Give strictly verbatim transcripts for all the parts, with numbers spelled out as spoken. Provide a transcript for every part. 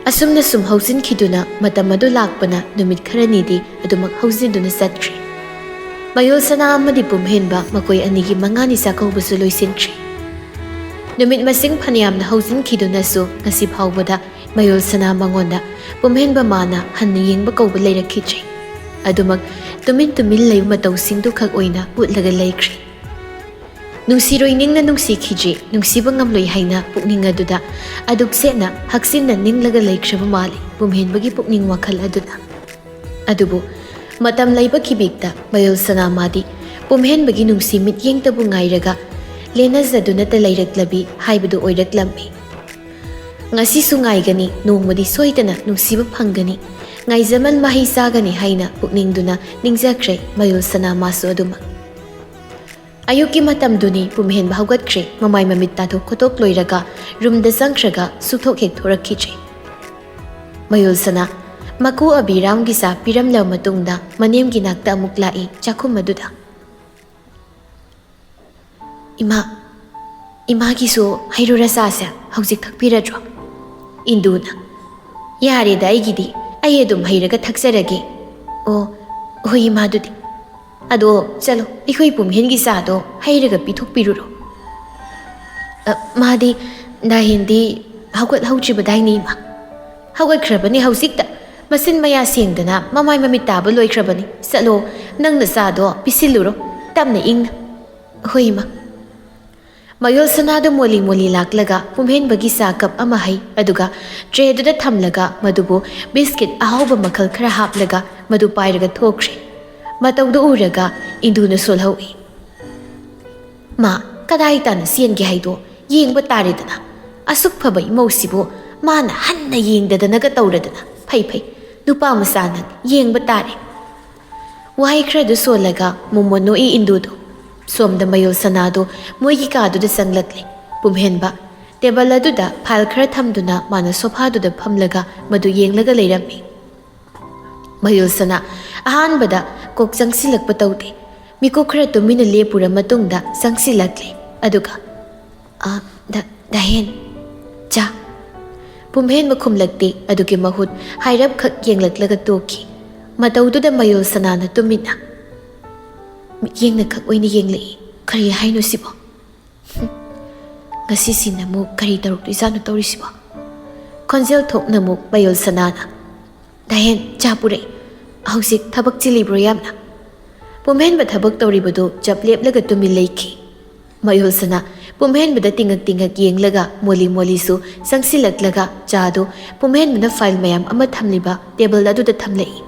ꯑꯁꯨꯝꯅ ꯁꯨꯝ ꯍꯧꯖꯤꯟꯈꯤꯗꯨꯅ ꯃꯇꯝ ꯑꯗꯨ ꯂꯥꯛꯄꯅ ꯅꯨꯃꯤꯠ ꯈꯔꯅꯤꯗꯤ ꯑꯗꯨꯃꯛ ꯍꯧꯖꯤꯟꯗꯨꯅ ꯆꯠꯈ꯭ꯔꯦ꯫ ꯃꯌꯣꯜ ꯁꯅꯥ ꯑꯃꯗꯤ ꯄꯨꯝꯍꯦꯟꯕ ꯃꯈꯣꯏ ꯑꯅꯤꯒꯤ ꯃꯉꯥꯅꯤ ꯆꯥꯛꯀꯧꯕꯁꯨ ꯂꯣꯏꯁꯤꯟꯈ꯭ꯔꯦ꯫ ꯅꯨꯃꯤꯠ ꯃꯁꯤꯡ ꯐꯅꯌꯥꯝꯅ ꯍꯧꯖꯤꯟꯈꯤꯗꯨꯅꯁꯨ ꯉꯁꯤ ꯐꯥꯎꯕꯗ ꯃꯌꯣꯜ ꯁꯅꯥ ꯃꯉꯣꯟꯗ ꯄꯨꯝꯍꯦꯟꯕ ꯃꯥꯅ ꯍꯟꯅ ꯌꯦꯡꯕ ꯀꯧꯕ ꯂꯩꯔꯛꯈꯤꯗ꯭ꯔꯦ꯫ ꯑꯗꯨꯃꯛ ꯇꯨꯃꯤꯟ ꯇꯨꯃꯤꯟ ꯂꯩꯕ ꯃꯇꯧꯁꯤꯡꯗꯨ ꯈꯛ ꯑꯣꯏꯅ ꯎꯠꯂꯒ ꯂꯩꯈ꯭ꯔꯦ꯫ ꯅꯨꯡꯁꯤꯔꯣꯏ ꯅꯤꯡꯅ ꯅꯨꯡꯁꯤꯈꯤꯗ꯭ꯔꯤ, ꯅꯨꯡꯁꯤꯕ ꯉꯝꯂꯣꯏ ꯍꯥꯏꯅ ꯄꯨꯛꯅꯤꯡ ꯑꯗꯨꯗ ꯑꯗꯨꯛ ꯁꯦꯠꯅ ꯍꯛꯆꯤꯟꯅ ꯅꯤꯡꯂꯒ ꯂꯩꯈ꯭ꯔꯕ ꯃꯥꯜꯂꯤ ꯄꯨꯝꯍꯦꯟꯕꯒꯤ ꯄꯨꯛꯅꯤꯡ ꯋꯥꯈꯜ ꯑꯗꯨꯅ꯫ ꯑꯗꯨꯕꯨ ꯃꯇꯝ ꯂꯩꯕ ꯈꯤꯕꯤꯛꯇ ꯃꯌꯣꯜ ꯁꯅꯥ ꯃꯥꯗꯤ ꯄꯨꯝꯍꯦꯟꯕꯒꯤ ꯅꯨꯡꯁꯤ ꯃꯤꯠꯌꯦꯡꯇꯕꯨ ꯉꯥꯏꯔꯒ ꯂꯦꯟꯅꯖꯗꯨꯅꯇ ꯂꯩꯔꯛꯂꯕꯤ ꯍꯥꯏꯕꯗꯨ ꯑꯣꯏꯔꯛꯂꯝꯃꯤ꯫ ꯉꯁꯤꯁꯨ ꯉꯥꯏꯒꯅꯤ, ꯅꯣꯡꯃꯗꯤ ꯁꯣꯏꯗꯅ ꯅꯨꯡꯁꯤꯕ ꯐꯪꯒꯅꯤ, ꯉꯥꯏꯖꯃꯟ ꯃꯍꯩ ꯆꯥꯒꯅꯤ ꯍꯥꯏꯅ ꯄꯨꯛꯅꯤꯡꯗꯨꯅ ꯅꯤꯡꯖꯈ꯭ꯔꯦ ꯃꯌꯣꯜ ꯁꯅꯥ ꯃꯥꯁꯨ ꯑꯗꯨꯃꯛ꯫ ꯑꯌꯨꯛꯀꯤ ꯃꯇꯝꯗꯨꯅꯤ ꯄꯨꯝꯍꯦꯟꯕ ꯍꯧꯒꯠꯈ꯭ꯔꯦ꯫ ꯃꯃꯥꯏ ꯃꯃꯤꯠ ꯇꯥꯊꯣꯛ ꯈꯣꯠꯇꯣꯛ ꯂꯣꯏꯔꯒ ꯔꯨꯝꯗ ꯆꯪꯈ꯭ꯔꯒ ꯁꯨꯛꯊꯣꯛ ꯍꯦꯛ ꯊꯣꯔꯛꯈꯤꯗ꯭ꯔꯦ꯫ ꯃꯌꯣꯜ ꯁꯅꯥ ꯃꯀꯨ ꯑꯕꯤꯔꯥꯝꯒꯤ ꯆꯥ ꯄꯤꯔꯝꯂꯕ ꯃꯇꯨꯡꯗ ꯃꯅꯦꯝꯒꯤ ꯅꯥꯛꯇ ꯑꯃꯨꯛ ꯂꯥꯛꯏ ꯆꯥꯛꯈꯨꯝ ꯑꯗꯨꯗ꯫ "ꯏꯃꯥ, ꯏꯃꯥꯒꯤꯁꯨ ꯍꯩꯔꯨꯔ ꯆꯥꯁꯦ, ꯍꯧꯖꯤꯛ ꯊꯛꯄꯤꯔꯗ꯭ꯔꯣ?" ꯏꯟꯗꯨꯅ꯫ "ꯌꯥꯔꯦꯗ ꯑꯩꯒꯤꯗꯤ, ꯑꯩ ꯑꯗꯨꯝ ꯍꯩꯔꯒ ꯊꯛꯆꯔꯒꯦ꯫" "ꯑꯣ, ꯍꯣꯏ ꯏꯃꯥ, ꯑꯗꯨꯗꯤ꯫ ꯑꯗꯣ ꯆꯠꯂꯣ, ꯑꯩꯈꯣꯏ ꯄꯨꯝꯍꯦꯟꯒꯤ ꯆꯥꯗꯣ ꯍꯩꯔꯒ ꯄꯤꯊꯣꯛꯄꯤꯔꯨꯔꯣ꯫" "ꯑ, ꯃꯥꯗꯤ ꯗꯥꯍꯦꯟꯗꯤ ꯍꯧꯒꯠꯍꯧꯗ꯭ꯔꯤꯕꯗꯥꯏꯅꯦ ꯏꯃꯥ?" "ꯍꯧꯒꯠꯈ꯭ꯔꯕꯅꯤ ꯍꯧꯖꯤꯛꯇ꯫ ꯃꯆꯤꯟ ꯃꯌꯥ ꯁꯦꯡꯗꯅ ꯃꯃꯥꯏ ꯃꯃꯤꯠ ꯇꯥꯕ ꯂꯣꯏꯈ꯭ꯔꯕꯅꯤ꯫ ꯆꯠꯂꯣ, ꯅꯪꯅ ꯆꯥꯗꯣ ꯄꯤꯁꯤꯜꯂꯨꯔꯣ, ꯇꯞꯅ ꯏꯪꯅ꯫" "ꯍꯣꯏ ꯏꯃꯥ꯫" ꯃꯌꯣꯜ ꯁꯅꯥꯗꯨ ꯃꯣꯂꯤ ꯃꯣꯂꯤ ꯂꯥꯛꯂꯒ ꯄꯨꯝꯍꯦꯟꯕꯒꯤ ꯆꯥ ꯀꯞ ꯑꯃ ꯍꯩ, ꯑꯗꯨꯒ ꯇ꯭ꯔꯦꯗꯨꯗ ꯊꯝꯂꯒ ꯃꯗꯨꯕꯨ ꯕꯤꯁꯀꯤꯠ ꯑꯍꯥꯎꯕ ꯃꯈꯜ ꯈꯔ ꯍꯥꯞꯂꯒ ꯃꯗꯨ ꯄꯥꯏꯔꯒ ꯊꯣꯛꯈ꯭ꯔꯦ꯫ ꯃꯇꯧꯗꯨ ꯎꯔꯒ ꯏꯟꯗꯨꯅ ꯁꯣꯜꯍꯧꯏ꯫ "ꯃꯥ, ꯀꯗꯥꯏ ꯇꯥꯅ ꯆꯦꯟꯒꯦ ꯍꯥꯏꯗꯣ ꯌꯦꯡꯕ ꯇꯥꯔꯦꯗꯅ꯫ ꯑꯁꯨꯛ ꯐꯕ ꯏꯃꯧꯁꯤꯕꯨ ꯃꯥꯅ ꯍꯟꯅ ꯌꯦꯡꯗꯗꯅꯒ ꯇꯧꯔꯗꯅ꯫ ꯐꯩ ꯐꯩ, ꯅꯨꯄꯥ ꯃꯆꯥ ꯅꯪ, ꯌꯦꯡꯕ ꯇꯥꯔꯦ꯫" ꯋꯥꯍꯩ ꯈꯔꯗꯨ ꯁꯣꯜꯂꯒ ꯃꯣꯃꯣꯟ ꯅꯣꯛꯏ ꯏꯟꯗꯨꯗꯨ꯫ ꯁꯣꯝꯗ ꯃꯌꯣꯜ ꯁꯅꯥꯗꯨ ꯃꯣꯏꯒꯤ ꯀꯥꯗꯨꯗ ꯆꯪꯂꯛꯂꯦ꯫ ꯄꯨꯝꯍꯦꯟꯕ ꯇꯦꯕꯜ ꯑꯗꯨꯗ ꯐꯥꯏꯜ ꯈꯔ ꯊꯝꯗꯨꯅ ꯃꯥꯅ ꯁꯣꯐꯥꯗꯨꯗ ꯐꯝꯂꯒ ꯃꯗꯨ ꯌꯦꯡꯂꯒ ꯂꯩꯔꯝꯃꯤ꯫ ꯃꯌꯣꯜ ꯁꯅꯥ ꯑꯍꯥꯟꯕꯗ ꯀꯣꯛ ꯆꯪꯁꯤꯜꯂꯛꯄ ꯇꯧꯗꯦ꯫ ꯃꯤꯀꯨꯞ ꯈꯔ ꯇꯨꯃꯤꯟꯅ ꯂꯦꯞꯄꯨꯔ ꯃꯇꯨꯡꯗ ꯆꯪꯁꯤꯜꯂꯛꯂꯦ꯫ ꯑꯗꯨꯒ, "ꯑ, ꯗ-, ꯗꯍꯦꯟ, ꯆꯥ꯫" ꯄꯨꯝꯍꯦꯟꯕ ꯈꯨꯝꯂꯛꯇꯦ꯫ ꯑꯗꯨꯒꯤ ꯃꯍꯨꯠ ꯍꯥꯏꯔꯞꯈꯛ ꯌꯦꯡꯂꯛꯂꯒ ꯇꯣꯛꯈꯤ꯫ ꯃꯇꯧꯗꯨꯗ ꯃꯌꯣꯜ ꯁꯅꯥꯅ ꯇꯨꯃꯤꯟꯅ ꯃꯤꯠꯌꯦꯡꯅ ꯈꯛ ꯑꯣꯏꯅ ꯌꯦꯡꯂꯛꯏ꯫ ꯀꯔꯤ ꯍꯥꯏꯅꯣ ꯁꯤꯕꯣ? ꯍꯨꯝ, ꯉꯁꯤꯁꯤꯅ ꯑꯃꯨꯛ ꯀꯔꯤ ꯇꯧꯔꯛꯇꯣꯏꯖꯥꯠꯅꯣ ꯇꯧꯔꯤꯁꯤꯕꯣ? ꯈꯣꯟꯖꯦꯜ ꯊꯣꯛꯅ ꯑꯃꯨꯛ ꯃꯌꯣꯜ ꯁꯅꯥꯅ, "ꯗꯥꯍꯦꯟ, ꯆꯥ ꯄꯨꯔꯛꯏ꯫ ꯍꯧꯖꯤꯛ ꯊꯕꯛ ꯆꯤꯜꯂꯤꯕ꯭ꯔꯣ ꯌꯥꯝꯅ?" ꯄꯨꯝꯍꯦꯟꯕ ꯊꯕꯛ ꯇꯧꯔꯤꯕꯗꯨ ꯆꯞ ꯂꯦꯞꯂꯒ ꯇꯨꯃꯤꯟ ꯂꯩꯈꯤ꯫ ꯃꯌꯣꯜ ꯁꯅꯥ ꯄꯨꯝꯍꯦꯟꯕꯗ ꯇꯤꯡꯉꯛ ꯇꯤꯡꯉꯛ ꯌꯦꯡꯂꯒ ꯃꯣꯂꯤ ꯃꯣꯂꯤꯁꯨ ꯆꯪꯁꯤꯜꯂꯛꯂꯒ ꯆꯥꯗꯨ ꯄꯨꯝꯍꯦꯟꯕꯅ ꯐꯥꯏꯜ ꯃꯌꯥꯝ ꯑꯃ ꯊꯝꯂꯤꯕ ꯇꯦꯕꯜ ꯑꯗꯨꯗ ꯊꯝꯂꯛꯏ꯫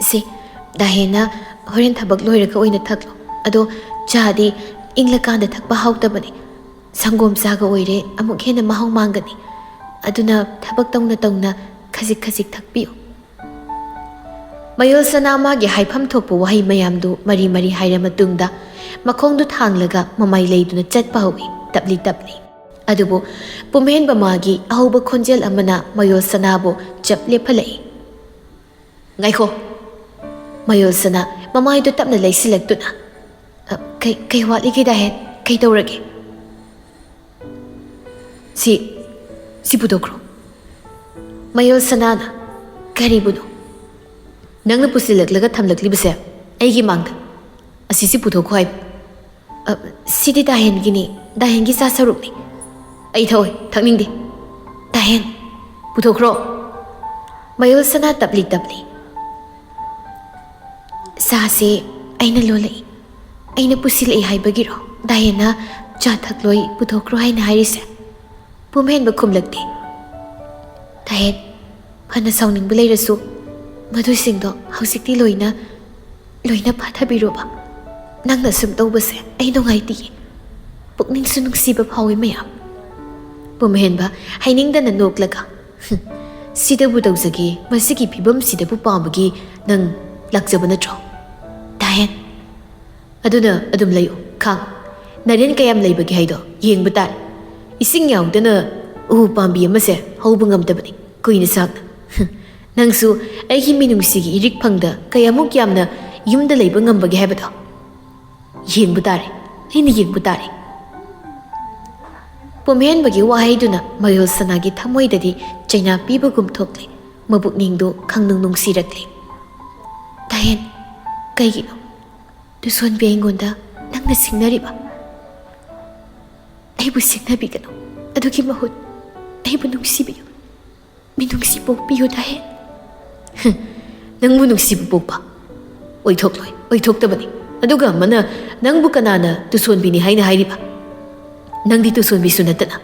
"ꯁꯦ, ꯗꯥꯍꯦꯟꯅ ꯍꯣꯔꯦꯟ ꯊꯕꯛ ꯂꯣꯏꯔꯒ ꯑꯣꯏꯅ ꯊꯛꯂꯣ꯫ ꯑꯗꯣ ꯆꯥꯗꯤ ꯏꯪꯂꯀꯥꯟꯗ ꯊꯛꯄ ꯍꯥꯎꯇꯕꯅꯤ꯫ ꯁꯪꯒꯣꯝ ꯆꯥꯒ ꯑꯣꯏꯔꯦ ꯑꯃꯨꯛ ꯍꯦꯟꯅ ꯃꯍꯥꯎ ꯃꯥꯡꯒꯅꯤ꯫ ꯑꯗꯨꯅ ꯊꯕꯛ ꯇꯧꯅ ꯇꯧꯅ ꯈꯖꯤꯛ ꯈꯖꯤꯛ ꯊꯛꯄꯤꯌꯨ꯫" ꯃꯌꯣꯜ ꯁꯅꯥ ꯃꯥꯒꯤ ꯍꯥꯏꯐꯝ ꯊꯣꯛꯄ ꯋꯥꯍꯩ ꯃꯌꯥꯝꯗꯨ ꯃꯔꯤ ꯃꯔꯤ ꯍꯥꯏꯔ ꯃꯇꯨꯡꯗ ꯃꯈꯣꯡꯗꯨ ꯊꯥꯡꯂꯒ ꯃꯃꯥꯏ ꯂꯩꯗꯨꯅ ꯆꯠꯄ ꯍꯧꯏ, ꯇꯞꯂꯤ ꯇꯞꯂꯤ꯫ ꯑꯗꯨꯕꯨ ꯄꯨꯝꯍꯦꯟꯕ ꯃꯥꯒꯤ ꯑꯍꯧꯕ ꯈꯣꯟꯖꯦꯜ ꯑꯃꯅ ꯃꯌꯣꯜ ꯁꯅꯥꯕꯨ ꯆꯞ ꯂꯦꯞꯍꯜꯂꯛꯏ꯫ "ꯉꯥꯏꯈꯣ!" ꯃꯌꯣꯜ ꯁꯅꯥ ꯃꯃꯥꯏꯗꯨ ꯇꯞꯅ ꯂꯩꯁꯤꯜꯂꯛꯇꯨꯅ, "ꯑ, ꯀꯩ, ꯀꯩ ꯋꯥꯠꯂꯤꯒꯦ ꯗꯥꯍꯦꯟ? ꯀꯩ ꯇꯧꯔꯒꯦ?" "ꯁꯤ, ꯁꯤ ꯄꯨꯊꯣꯛꯈ꯭ꯔꯣ꯫" ꯃꯌꯣꯜ ꯁꯅꯥꯅ, "ꯀꯔꯤꯕꯨꯅꯣ?" "ꯅꯪꯅ ꯄꯨꯁꯤꯜꯂꯛꯂꯒ ꯊꯝꯂꯛꯂꯤꯕꯁꯦ ꯑꯩꯒꯤ ꯃꯥꯡꯗ꯫ ꯑꯁꯤꯁꯤ ꯄꯨꯊꯣꯛꯈꯣ ꯍꯥꯏꯕ꯫" "ꯑ, ꯁꯤꯗꯤ ꯗꯥꯍꯦꯟꯒꯤꯅꯤ, ꯗꯥꯍꯦꯟꯒꯤ ꯆꯥ ꯁꯔꯨꯛꯅꯤ꯫" "ꯑꯩ ꯊꯛꯑꯣꯏ, ꯊꯛꯅꯤꯡꯗꯦ꯫" "ꯗꯥꯍꯦꯟ, ꯄꯨꯊꯣꯛꯈ꯭ꯔꯣ꯫" ꯃꯌꯣꯜ ꯁꯅꯥ ꯇꯞꯂꯤ ꯇꯞꯂꯤ, "ꯆꯥꯁꯦ ꯑꯩꯅ ꯂꯣꯜꯂꯛꯏ, ꯑꯩꯅ ꯄꯨꯁꯤꯜꯂꯛꯏ ꯍꯥꯏꯕꯒꯤꯔꯣ ꯗꯥꯍꯦꯟꯅ ꯆꯥ ꯊꯛꯂꯣꯏ ꯄꯨꯊꯣꯛꯈ꯭ꯔꯣ ꯍꯥꯏꯅ ꯍꯥꯏꯔꯤꯁꯦ?" ꯄꯨꯝꯍꯦꯟꯕ ꯈꯨꯝꯂꯛꯇꯦ꯫ "ꯗꯥꯍꯦꯟ, ꯐꯅ ꯁꯥꯎꯅꯤꯡꯕ ꯂꯩꯔꯁꯨ ꯃꯗꯨꯁꯤꯡꯗꯣ ꯍꯧꯖꯤꯛꯇꯤ ꯂꯣꯏꯅ, ꯂꯣꯏꯅ ꯐꯥꯊꯕꯤꯔꯣꯕ꯫ ꯅꯪꯅ ꯑꯁꯨꯝ ꯇꯧꯕꯁꯦ ꯑꯩ ꯅꯨꯡꯉꯥꯏꯇꯤꯌꯦ꯫ ꯄꯨꯛꯅꯤꯡꯁꯨ ꯅꯨꯡꯁꯤꯕ ꯐꯥꯎꯏ ꯃꯌꯥꯝ꯫" ꯄꯨꯝꯍꯦꯟꯕ ꯍꯩꯅꯤꯡꯗꯅ ꯅꯣꯛꯂꯒ, "ꯍꯨꯝ, ꯁꯤꯗꯕꯨ ꯇꯧꯖꯒꯦ, ꯃꯁꯤꯒꯤ ꯐꯤꯕꯝꯁꯤꯗꯕꯨ ꯄꯥꯝꯕꯒꯤ ꯅꯪ ꯂꯥꯛꯆꯕ ꯅꯠꯇ꯭ꯔꯣ? ꯗꯥꯍꯦꯟ, ꯑꯗꯨꯅ ꯑꯗꯨꯝ ꯂꯩꯌꯨ, ꯈꯥꯡ꯫ ꯅꯔꯦꯟ ꯀꯌꯥꯝ ꯂꯩꯕꯒꯦ ꯍꯥꯏꯗꯣ ꯌꯦꯡꯕ ꯇꯥꯔꯦ꯫ ꯏꯁꯤꯡ ꯌꯥꯎꯗꯅ ꯎ ꯄꯥꯝꯕꯤ ꯑꯃꯁꯦ ꯍꯧꯕ ꯉꯝꯗꯕꯅꯤ ꯀꯨꯏꯅ ꯁꯥꯡꯅ꯫ ꯍꯨꯝ, ꯅꯪꯁꯨ ꯑꯩꯒꯤ ꯃꯤꯅꯨꯡꯁꯤꯒꯤ ꯏꯔꯤꯛꯐꯪꯗ ꯀꯌꯥꯃꯨꯛ ꯌꯥꯝꯅ ꯌꯨꯝꯗ ꯂꯩꯕ ꯉꯝꯕꯒꯦ ꯍꯥꯏꯕꯗꯣ ꯌꯦꯡꯕ ꯇꯥꯔꯦ, ꯑꯩꯅ ꯌꯦꯡꯕ ꯇꯥꯔꯦ꯫" ꯄꯨꯝꯍꯦꯟꯕꯒꯤ ꯋꯥꯍꯩꯗꯨꯅ ꯃꯌꯣꯜ ꯁꯅꯥꯒꯤ ꯊꯃꯣꯏꯗꯗꯤ ꯆꯩꯅꯥ ꯄꯤꯕꯒꯨꯝ ꯊꯣꯛꯂꯦ꯫ ꯃꯕꯨꯛꯅꯤꯡꯗꯨ ꯈꯪꯅꯨꯡ ꯅꯨꯡꯁꯤꯔꯛꯂꯦ꯫ "ꯗꯥꯍꯦꯟ, ꯀꯩꯒꯤꯅꯣ ꯇꯨꯁꯣꯟꯕꯤ ꯑꯩꯉꯣꯟꯗ ꯅꯪꯅ ꯁꯤꯡꯅꯔꯤꯕ? ꯑꯩꯕꯨ ꯁꯤꯡꯅꯕꯤꯒꯅꯨ꯫ ꯑꯗꯨꯒꯤ ꯃꯍꯨꯠ ꯑꯩꯕꯨ ꯅꯨꯡꯁꯤꯕꯤꯌꯨ꯫ ꯃꯤꯅꯨꯡꯁꯤ ꯄꯣꯛꯄꯤꯌꯨ, ꯗꯥꯍꯦꯟ꯫" "ꯍꯝ, ꯅꯪꯕꯨ ꯅꯨꯡꯁꯤꯕ ꯄꯣꯛꯄ? ꯑꯣꯏꯊꯣꯛꯂꯣꯏ, ꯑꯣꯏꯊꯣꯛꯇꯕꯅꯤ꯫ ꯑꯗꯨꯒ ꯑꯃꯅ ꯅꯪꯕꯨ ꯀꯅꯥꯅ ꯇꯨꯁꯣꯟꯕꯤꯅꯤ ꯍꯥꯏꯅ ꯍꯥꯏꯔꯤꯕ? ꯅꯪꯗꯤ ꯇꯨꯁꯣꯟꯕꯤꯁꯨ ꯅꯠꯇꯅ꯫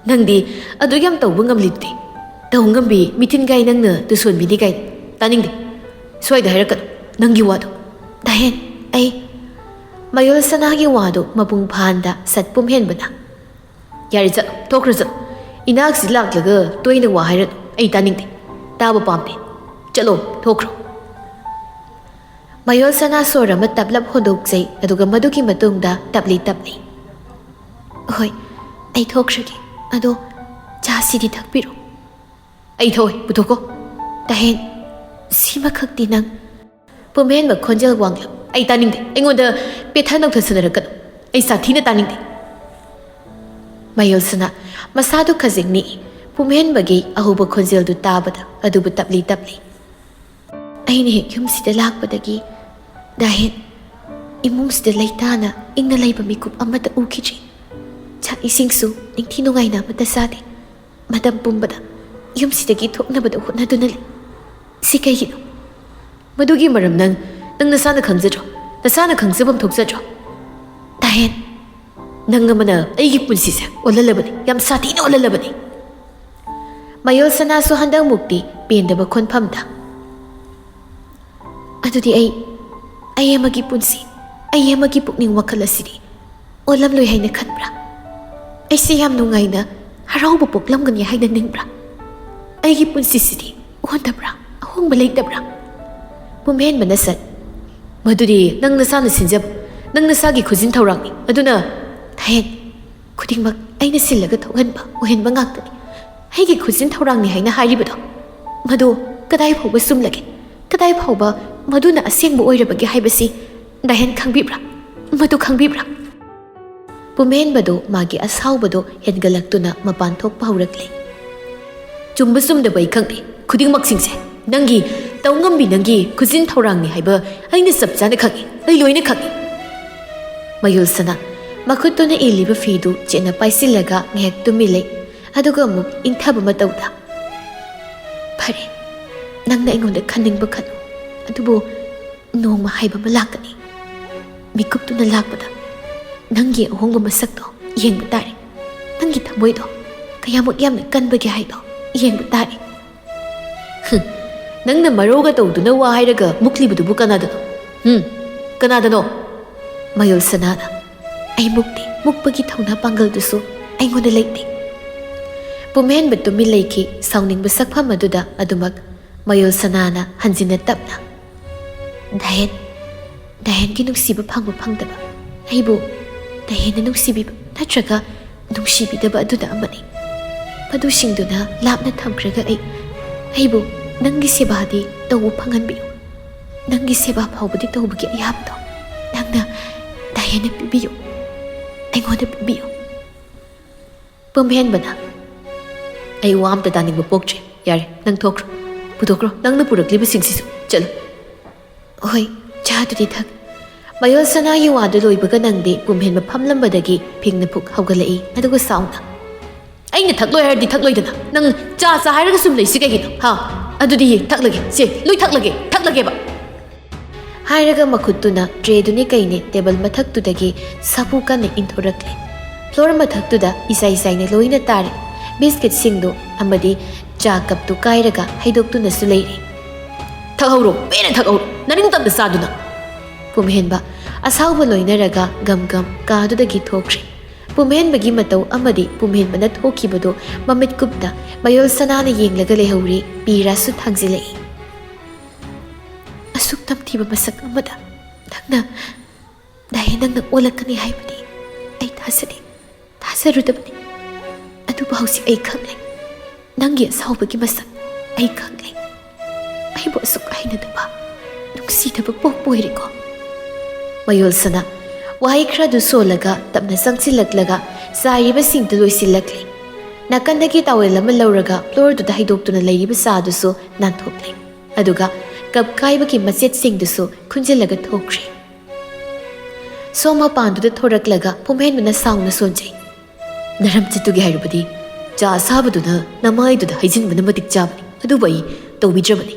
ꯅꯪꯗꯤ ꯑꯗꯨ ꯌꯥꯝ ꯇꯧꯕ ꯉꯝꯂꯤꯗꯨꯗꯤ꯫ ꯇꯧ ꯉꯝꯕꯤ ꯃꯤꯊꯤꯟ ꯀꯥꯏ ꯅꯪꯅ ꯇꯨꯁꯣꯟꯕꯤꯅꯤ ꯀꯥꯏ? ꯇꯥꯅꯤꯡꯗꯦ꯫ ꯁ꯭ꯋꯥꯏꯗ ꯍꯥꯏꯔꯛꯀꯅꯨ ꯅꯪꯒꯤ ꯋꯥꯗꯣ꯫" "ꯗꯥꯍꯦꯟ, ꯑꯩ..." ꯃꯌꯣꯜ ꯁꯅꯥꯒꯤ ꯋꯥꯗꯣ ꯃꯄꯨꯡ ꯐꯥꯍꯟꯗ ꯁꯠ ꯄꯨꯝꯍꯦꯟꯕꯅ, "ꯌꯥꯔꯦ, ꯆꯠꯂꯣ, ꯊꯣꯛꯈ꯭ꯔꯣ, ꯆꯠꯂꯣ꯫ ꯏꯅꯥꯛꯁꯤ ꯂꯥꯛꯂꯒ ꯇꯣꯏꯅ ꯋꯥ ꯍꯥꯏꯔꯅꯨ, ꯑꯩ ꯇꯥꯅꯤꯡꯗꯦ, ꯇꯥꯕ ꯄꯥꯝꯗꯦ꯫ ꯆꯠꯂꯣ, ꯊꯣꯛꯈ꯭ꯔꯣ꯫" ꯃꯌꯣꯜ ꯁꯅꯥ ꯁꯣꯔ ꯑꯃ ꯇꯞꯂꯞ ꯍꯣꯟꯗꯣꯛꯆꯩ, ꯑꯗꯨꯒ ꯃꯗꯨꯒꯤ ꯃꯇꯨꯡꯗ ꯇꯞꯂꯤ ꯇꯞꯂꯤ, "ꯍꯣꯏ, ꯑꯩ ꯊꯣꯛꯈ꯭ꯔꯒꯦ꯫ ꯑꯗꯣ ꯆꯥꯁꯤꯗꯤ ꯊꯛꯄꯤꯔꯣ꯫" "ꯑꯩ ꯊꯛꯑꯣꯏ, ꯄꯨꯊꯣꯛꯀꯣ꯫" "ꯗꯥꯍꯦꯟ, ꯁꯤꯃꯈꯛꯇꯤ ꯅꯪ..." ꯄꯨꯝꯍꯦꯟꯕ ꯈꯣꯟꯖꯦꯜ ꯋꯥꯡꯂꯞ, "ꯑꯩ ꯇꯥꯅꯤꯡꯗꯦ, ꯑꯩꯉꯣꯟꯗ ꯄꯦꯊ ꯅꯧꯊ ꯁꯥꯟꯅꯔꯛꯀꯅꯨ꯫ ꯑꯩ ꯁꯥꯊꯤꯅ ꯇꯥꯅꯤꯡꯗꯦ꯫" ꯃꯌꯣꯜꯁꯅꯥ ꯃꯁꯥꯗꯨ ꯈꯖꯤꯛ ꯅꯤꯛꯏ꯫ ꯄꯨꯝꯍꯦꯟꯕꯒꯤ ꯑꯍꯧꯕ ꯈꯣꯟꯖꯦꯜꯗꯨ ꯇꯥꯕꯗ, ꯑꯗꯨꯕꯨ ꯇꯞꯂꯤ ꯇꯞꯂꯤ, "ꯑꯩꯅ ꯍꯦꯛ ꯌꯨꯝꯁꯤꯗ ꯂꯥꯛꯄꯗꯒꯤ, ꯗꯥꯍꯦꯟ, ꯏꯃꯨꯡꯁꯤꯗ ꯂꯩꯇꯥꯅ ꯏꯪꯅ ꯂꯩꯕ ꯃꯤꯀꯨꯞ ꯑꯃꯠꯇ ꯎꯈꯤꯗ꯭ꯔꯤ꯫ ꯆꯥꯛ ꯏꯁꯤꯡꯁꯨ ꯅꯤꯡꯊꯤ ꯅꯨꯡꯉꯥꯏꯅ ꯑꯃꯠꯇ ꯆꯥꯗꯦ꯫ ꯃꯇꯝ ꯄꯨꯝꯕꯗ ꯌꯨꯝꯁꯤꯗꯒꯤ ꯊꯣꯛꯅꯕꯗ ꯍꯣꯠꯅꯗꯨꯅ ꯂꯩ꯫ ꯁꯤ ꯀꯩꯒꯤꯅꯣ? ꯃꯗꯨꯒꯤ ꯃꯔꯝ ꯅꯪ, ꯅꯪ ꯅꯁꯥꯅ ꯈꯪꯖꯗ꯭ꯔꯣ? ꯅꯁꯥꯅ ꯈꯪꯖꯐꯝ ꯊꯣꯛꯆꯗ꯭ꯔꯣ?" "ꯗꯥꯍꯦꯟ, ꯅꯪ ꯑꯃꯅ ꯑꯩꯒꯤ ꯄꯨꯟꯁꯤꯁꯦ ꯑꯣꯜꯍꯜꯂꯕꯅꯤ, ꯌꯥꯝ ꯁꯥꯊꯤꯅ ꯑꯣꯜꯍꯜꯂꯕꯅꯤ꯫" ꯃꯌꯣꯜ ꯁꯅꯥꯁꯨ ꯍꯟꯗꯛꯃꯨꯛꯇꯤ ꯄꯦꯟꯗꯕ ꯈꯣꯟꯐꯝꯗ, "ꯑꯗꯨꯗꯤ ꯑꯩ, ꯑꯩ ꯑꯃꯒꯤ ꯄꯨꯟꯁꯤ, ꯑꯩ ꯑꯃꯒꯤ ꯄꯨꯛꯅꯤꯡ ꯋꯥꯈꯜ ꯑꯁꯤꯗꯤ ꯑꯣꯜꯂꯝꯂꯣꯏ ꯍꯥꯏꯅ ꯈꯟꯕ꯭ꯔꯥ? ꯑꯩꯁꯦ ꯌꯥꯝ ꯅꯨꯡꯉꯥꯏꯅ ꯍꯔꯥꯎꯕ ꯄꯣꯛꯂꯝꯒꯅꯤ ꯍꯥꯏꯅ ꯅꯤꯡꯕ꯭ꯔꯥ? ꯑꯩꯒꯤ ꯄꯨꯟꯁꯤꯁꯤꯗꯤ ꯑꯣꯟꯗꯕ꯭ꯔꯥ? ꯑꯍꯣꯡꯕ ꯂꯩꯇꯕ꯭ꯔꯥ?" ꯄꯨꯝꯍꯦꯟꯕꯅ ꯁꯠ, "ꯃꯗꯨꯗꯤ ꯅꯪ ꯅꯁꯥꯅ ꯁꯤꯟꯖꯕ, ꯅꯪ ꯅꯁꯥꯒꯤ ꯈꯨꯖꯤꯟ ꯊꯧꯔꯥꯡꯅꯤ꯫ ꯑꯗꯨꯅ ꯗꯥꯍꯦꯟ, ꯈꯨꯗꯤꯡꯃꯛ ꯑꯩꯅ ꯁꯤꯜꯂꯒ ꯊꯣꯛꯍꯟꯕ, ꯑꯣꯏꯍꯟꯕ ꯉꯥꯛꯇꯅꯤ꯫ ꯑꯩꯒꯤ ꯈꯨꯖꯤꯟ ꯊꯧꯔꯥꯡꯅꯤ ꯍꯥꯏꯅ ꯍꯥꯏꯔꯤꯕꯗꯣ, ꯃꯗꯨ ꯀꯗꯥꯏ ꯐꯥꯎꯕ ꯆꯨꯝꯂꯒꯦ? ꯀꯗꯥꯏ ꯐꯥꯎꯕ ꯃꯗꯨꯅ ꯑꯁꯦꯡꯕ ꯑꯣꯏꯔꯕꯒꯦ ꯍꯥꯏꯕꯁꯤ ꯗꯥꯍꯦꯟ ꯈꯪꯕꯤꯕ꯭ꯔꯥ? ꯃꯗꯨ ꯈꯪꯕꯤꯕ꯭ꯔꯥ?" ꯄꯨꯝꯍꯦꯟꯕꯗꯣ ꯃꯥꯒꯤ ꯑꯁꯥꯎꯕꯗꯣ ꯍꯦꯟꯒꯠꯂꯛꯇꯨꯅ ꯃꯄꯥꯟ ꯊꯣꯛꯄ ꯍꯧꯔꯛꯂꯦ꯫ "ꯆꯨꯝꯕ ꯆꯨꯝꯗꯕ ꯑꯩ ꯈꯪꯗꯦ꯫ ꯈꯨꯗꯤꯡꯃꯛꯁꯤꯡꯁꯦ ꯅꯪꯒꯤ ꯇꯧ ꯉꯝꯕꯤ, ꯅꯪꯒꯤ ꯈꯨꯖꯤꯟ ꯊꯧꯔꯥꯡꯅꯤ ꯍꯥꯏꯕ ꯑꯩꯅ ꯆꯞ ꯆꯥꯅ ꯈꯪꯏ꯫ ꯑꯩ ꯂꯣꯏꯅ ꯈꯪꯏ꯫" ꯃꯌꯨꯜ ꯁꯅꯥ ꯃꯈꯨꯠꯇꯨꯅ ꯏꯜꯂꯤꯕ ꯐꯤꯗꯨ ꯆꯦꯠꯅ ꯄꯥꯏꯁꯤꯜꯂꯒ ꯉꯥꯏꯍꯥꯛ ꯇꯨꯝꯃꯤꯜꯂꯦ꯫ ꯑꯗꯨꯒ ꯑꯃꯨꯛ ꯏꯪꯊꯕ ꯃꯇꯧꯗ, "ꯐꯔꯦ, ꯅꯪꯅ ꯑꯩꯉꯣꯟꯗ ꯈꯟꯅꯤꯡꯕ ꯈꯜꯂꯨ꯫ ꯑꯗꯨꯕꯨ ꯅꯣꯡꯃ ꯍꯥꯏꯕ ꯑꯃ ꯂꯥꯛꯀꯅꯤ꯫ ꯃꯤꯀꯨꯞꯇꯨꯅ ꯂꯥꯛꯄꯗ ꯅꯪꯒꯤ ꯑꯍꯣꯡꯕ ꯃꯁꯛꯇꯣ ꯌꯦꯡꯕ ꯇꯥꯔꯦ꯫ ꯅꯪꯒꯤ ꯊꯃꯣꯏꯗꯣ ꯀꯌꯥꯃꯨꯛ ꯌꯥꯝꯅ ꯀꯟꯕꯒꯦ ꯍꯥꯏꯗꯣ ꯌꯦꯡꯕ ꯇꯥꯔꯦ꯫" "ꯍꯨꯝ, ꯅꯪꯅ ꯃꯔꯧꯒ ꯇꯧꯗꯨꯅ ꯋꯥ ꯍꯥꯏꯔꯒ ꯃꯨꯛꯂꯤꯕꯗꯨꯕꯨ ꯀꯅꯥꯗꯅꯣ? ꯍꯨꯝ, ꯀꯅꯥꯗꯅꯣ?" ꯃꯌꯨꯜ ꯁꯅꯥꯅ, "ꯑꯩ ꯃꯨꯛꯇꯦ, ꯃꯨꯛꯄꯒꯤ ꯊꯧꯅꯥ ꯄꯥꯡꯒꯜꯗꯨꯁꯨ ꯑꯩꯉꯣꯟꯗ ꯂꯩꯇꯦ꯫" ꯄꯨꯝꯍꯦꯟꯕ ꯇꯨꯃꯤꯟ ꯂꯩꯈꯤ꯫ ꯁꯥꯎꯅꯤꯡꯕ ꯁꯛꯐꯝ ꯑꯗꯨꯗ ꯑꯗꯨꯃꯛ ꯃꯌꯨꯜ ꯁꯅꯥꯅ ꯍꯟꯖꯤꯟꯅ ꯇꯞꯅ, "ꯗꯥꯌꯦꯟ, ꯗꯥꯌꯦꯟꯒꯤ ꯅꯨꯡꯁꯤꯕ ꯐꯪꯕ ꯐꯪꯗꯕ, ꯑꯩꯕꯨ ꯗꯥꯌꯦꯟꯅ ꯅꯨꯡꯁꯤꯕꯤꯕ ꯅꯠꯇ꯭ꯔꯒ ꯅꯨꯡꯁꯤꯕꯤꯗꯕ ꯑꯗꯨꯗ ꯑꯃꯅꯤ꯫ ꯃꯗꯨꯁꯤꯡꯗꯨꯅ ꯂꯥꯞꯅ ꯊꯝꯈ꯭ꯔꯒ ꯑꯩ, ꯑꯩꯕꯨ ꯅꯪꯒꯤ ꯁꯦꯕꯥꯗꯤ ꯇꯧꯕ ꯐꯪꯍꯟꯕꯤꯌꯨ꯫ ꯅꯪꯒꯤ ꯁꯦꯕꯥ ꯐꯥꯎꯕꯗꯤ ꯇꯧꯕꯒꯤ ꯑꯌꯥꯕꯗꯣ ꯅꯪꯅ ꯗꯥꯌꯦꯟꯅ ꯄꯤꯕꯤꯌꯨ, ꯑꯩꯉꯣꯟꯗ ꯄꯤꯕꯤꯌꯨ꯫" ꯄꯨꯝꯍꯦꯟꯕꯅ, "ꯑꯩ ꯋꯥ ꯑꯝꯇ ꯇꯥꯅꯤꯡꯕ ꯄꯣꯛꯇ꯭ꯔꯦ꯫ ꯌꯥꯔꯦ, ꯅꯪ ꯊꯣꯛꯈ꯭ꯔꯣ꯫ ꯄꯨꯊꯣꯛꯈ꯭ꯔꯣ ꯅꯪꯅ ꯄꯨꯔꯛꯂꯤꯕꯁꯤꯡꯁꯤꯁꯨ꯫ ꯆꯠꯂꯣ꯫" "ꯍꯣꯏ, ꯆꯥꯗꯨꯗꯤ ꯊꯛ꯫" ꯃꯌꯣꯜ ꯁꯅꯥꯒꯤ ꯋꯥꯗꯨ ꯂꯣꯏꯕꯒ ꯅꯪꯗꯤ ꯄꯨꯝꯍꯦꯟꯕ ꯐꯝꯂꯝꯕꯗꯒꯤ ꯐꯤꯡꯅ ꯐꯨꯛ ꯍꯧꯒꯠꯂꯛꯏ꯫ ꯑꯗꯨꯒ ꯁꯥꯎꯅ, "ꯑꯩꯅ ꯊꯛꯂꯣꯏ ꯍꯥꯏꯔꯗꯤ ꯊꯛꯂꯣꯏꯗꯅ꯫ ꯅꯪ ꯆꯥ ꯆꯥ ꯍꯥꯏꯔꯒ ꯁꯨꯝ ꯂꯩꯁꯤ ꯀꯩꯒꯤꯅꯣ? ꯍꯥ? ꯑꯗꯨꯗꯤ ꯊꯛꯂꯒꯦ꯫ ꯁꯦ, ꯂꯣꯏ ꯊꯛꯂꯒꯦ, ꯊꯛꯂꯒꯦꯕ꯫" ꯍꯥꯏꯔꯒ ꯃꯈꯨꯠꯇꯨꯅ ꯇ꯭ꯔꯦꯗꯨꯅꯤ ꯀꯩꯅꯦ ꯇꯦꯕꯜ ꯃꯊꯛꯇꯨꯗꯒꯤ ꯁꯥꯐꯨ ꯀꯟꯅ ꯏꯟꯊꯣꯔꯛꯂꯦ꯫ ꯐ꯭ꯂꯣꯔ ꯃꯊꯛꯇꯨꯗ ꯏꯆꯥꯏ ꯆꯥꯏꯅ ꯂꯣꯏꯅ ꯇꯥꯔꯦ꯫ ꯕꯤꯁꯀꯤꯠꯁꯤꯡꯗꯨ ꯑꯃꯗꯤ ꯆꯥ ꯀꯞꯇꯨ ꯀꯥꯏꯔꯒ ꯍꯩꯗꯣꯛꯇꯨꯅꯁꯨ ꯂꯩꯔꯦ꯫ "ꯊꯛꯍꯧꯔꯣ, ꯄꯦꯟꯅ ꯊꯛꯍꯧꯔꯣ, ꯅꯅꯤꯡꯇꯝꯅ ꯆꯥꯗꯨꯅ꯫" ꯄꯨꯝꯍꯦꯟꯕ ꯑꯁꯥꯎꯕ ꯂꯣꯏꯅꯔꯒ ꯒꯝ ꯒꯝ ꯀꯥꯗꯨꯗꯒꯤ ꯊꯣꯛꯈ꯭ꯔꯦ꯫ ꯄꯨꯝꯍꯦꯟꯕꯒꯤ ꯃꯇꯧ ꯑꯃꯗꯤ ꯄꯨꯝꯍꯦꯟꯕꯅ ꯊꯣꯛꯈꯤꯕꯗꯨ ꯃꯃꯤꯠ ꯀꯨꯞꯇ ꯃꯌꯣꯜ ꯁꯅꯥꯅ ꯌꯦꯡꯂꯒ ꯂꯩꯍꯧꯔꯤ꯫ ꯄꯤꯔꯥꯁꯨ ꯊꯥꯡꯖꯤꯜꯂꯛꯏ꯫ "ꯑꯁꯨꯛ ꯇꯝꯊꯤꯕ ꯃꯁꯛ ꯑꯃꯗ ꯅꯪꯅ, ꯗꯥꯌꯦ, ꯅꯪꯅ ꯑꯣꯜꯂꯛꯀꯅꯤ ꯍꯥꯏꯕꯗꯤ ꯑꯩ ꯊꯥꯖꯗꯦ, ꯊꯥꯖꯔꯨꯗꯕꯅꯤ꯫ ꯑꯗꯨꯕꯨ ꯍꯧꯖꯤꯛ ꯑꯩ ꯈꯪꯂꯦ꯫ ꯅꯪꯒꯤ ꯑꯁꯥꯎꯕꯒꯤ ꯃꯁꯛ ꯑꯩ ꯈꯪꯂꯦ꯫ ꯑꯩꯕꯨ ꯑꯁꯨꯛ ꯍꯩꯅꯗꯕ, ꯅꯨꯡꯁꯤꯗꯕ ꯄꯣꯛꯄ ꯑꯣꯏꯔꯦꯀꯣ?" ꯃꯌꯣꯜ ꯁꯅꯥ ꯋꯥꯍꯩ ꯈꯔꯗꯨ ꯁꯣꯜꯂꯒ ꯇꯞꯅ ꯆꯪꯁꯤꯜꯂꯛꯂꯒ ꯆꯥꯏꯔꯤꯕꯁꯤꯡꯗꯨ ꯂꯣꯏꯁꯤꯜꯂꯛꯂꯦ꯫ ꯅꯥꯀꯟꯗꯒꯤ ꯇꯥꯋꯦꯜ ꯑꯃ ꯂꯧꯔꯒ ꯐ꯭ꯂꯣꯔꯗꯨꯗ ꯍꯩꯗꯣꯛꯇꯨꯅ ꯂꯩꯔꯤꯕ ꯆꯥꯗꯨꯁꯨ ꯅꯥꯟꯊꯣꯛꯂꯦ꯫ ꯑꯗꯨꯒ ꯀꯞ ꯀꯥꯏꯕꯒꯤ ꯃꯆꯦꯠꯁꯤꯡꯗꯨꯁꯨ ꯈꯨꯟꯖꯤꯜꯂꯒ ꯊꯣꯛꯈ꯭ꯔꯦ꯫ ꯁꯣꯝ ꯃꯄꯥꯟꯗꯨꯗ ꯊꯣꯔꯛꯂꯒ ꯄꯨꯝꯍꯦꯟꯕꯅ ꯁꯥꯎꯅ ꯁꯣꯟꯖꯩ꯫ "ꯅꯔꯝꯆꯠꯇꯨꯒꯤ ꯍꯥꯏꯔꯨꯕꯗꯤ ꯆꯥ ꯑꯁꯥꯕꯗꯨꯅ ꯅꯃꯥꯏꯗꯨꯗ ꯍꯩꯖꯤꯟꯕꯅ ꯃꯇꯤꯛ ꯆꯥꯕꯅꯤ, ꯑꯗꯨꯕꯨ ꯑꯩ ꯇꯧꯕꯤꯗ꯭ꯔꯕꯅꯤ꯫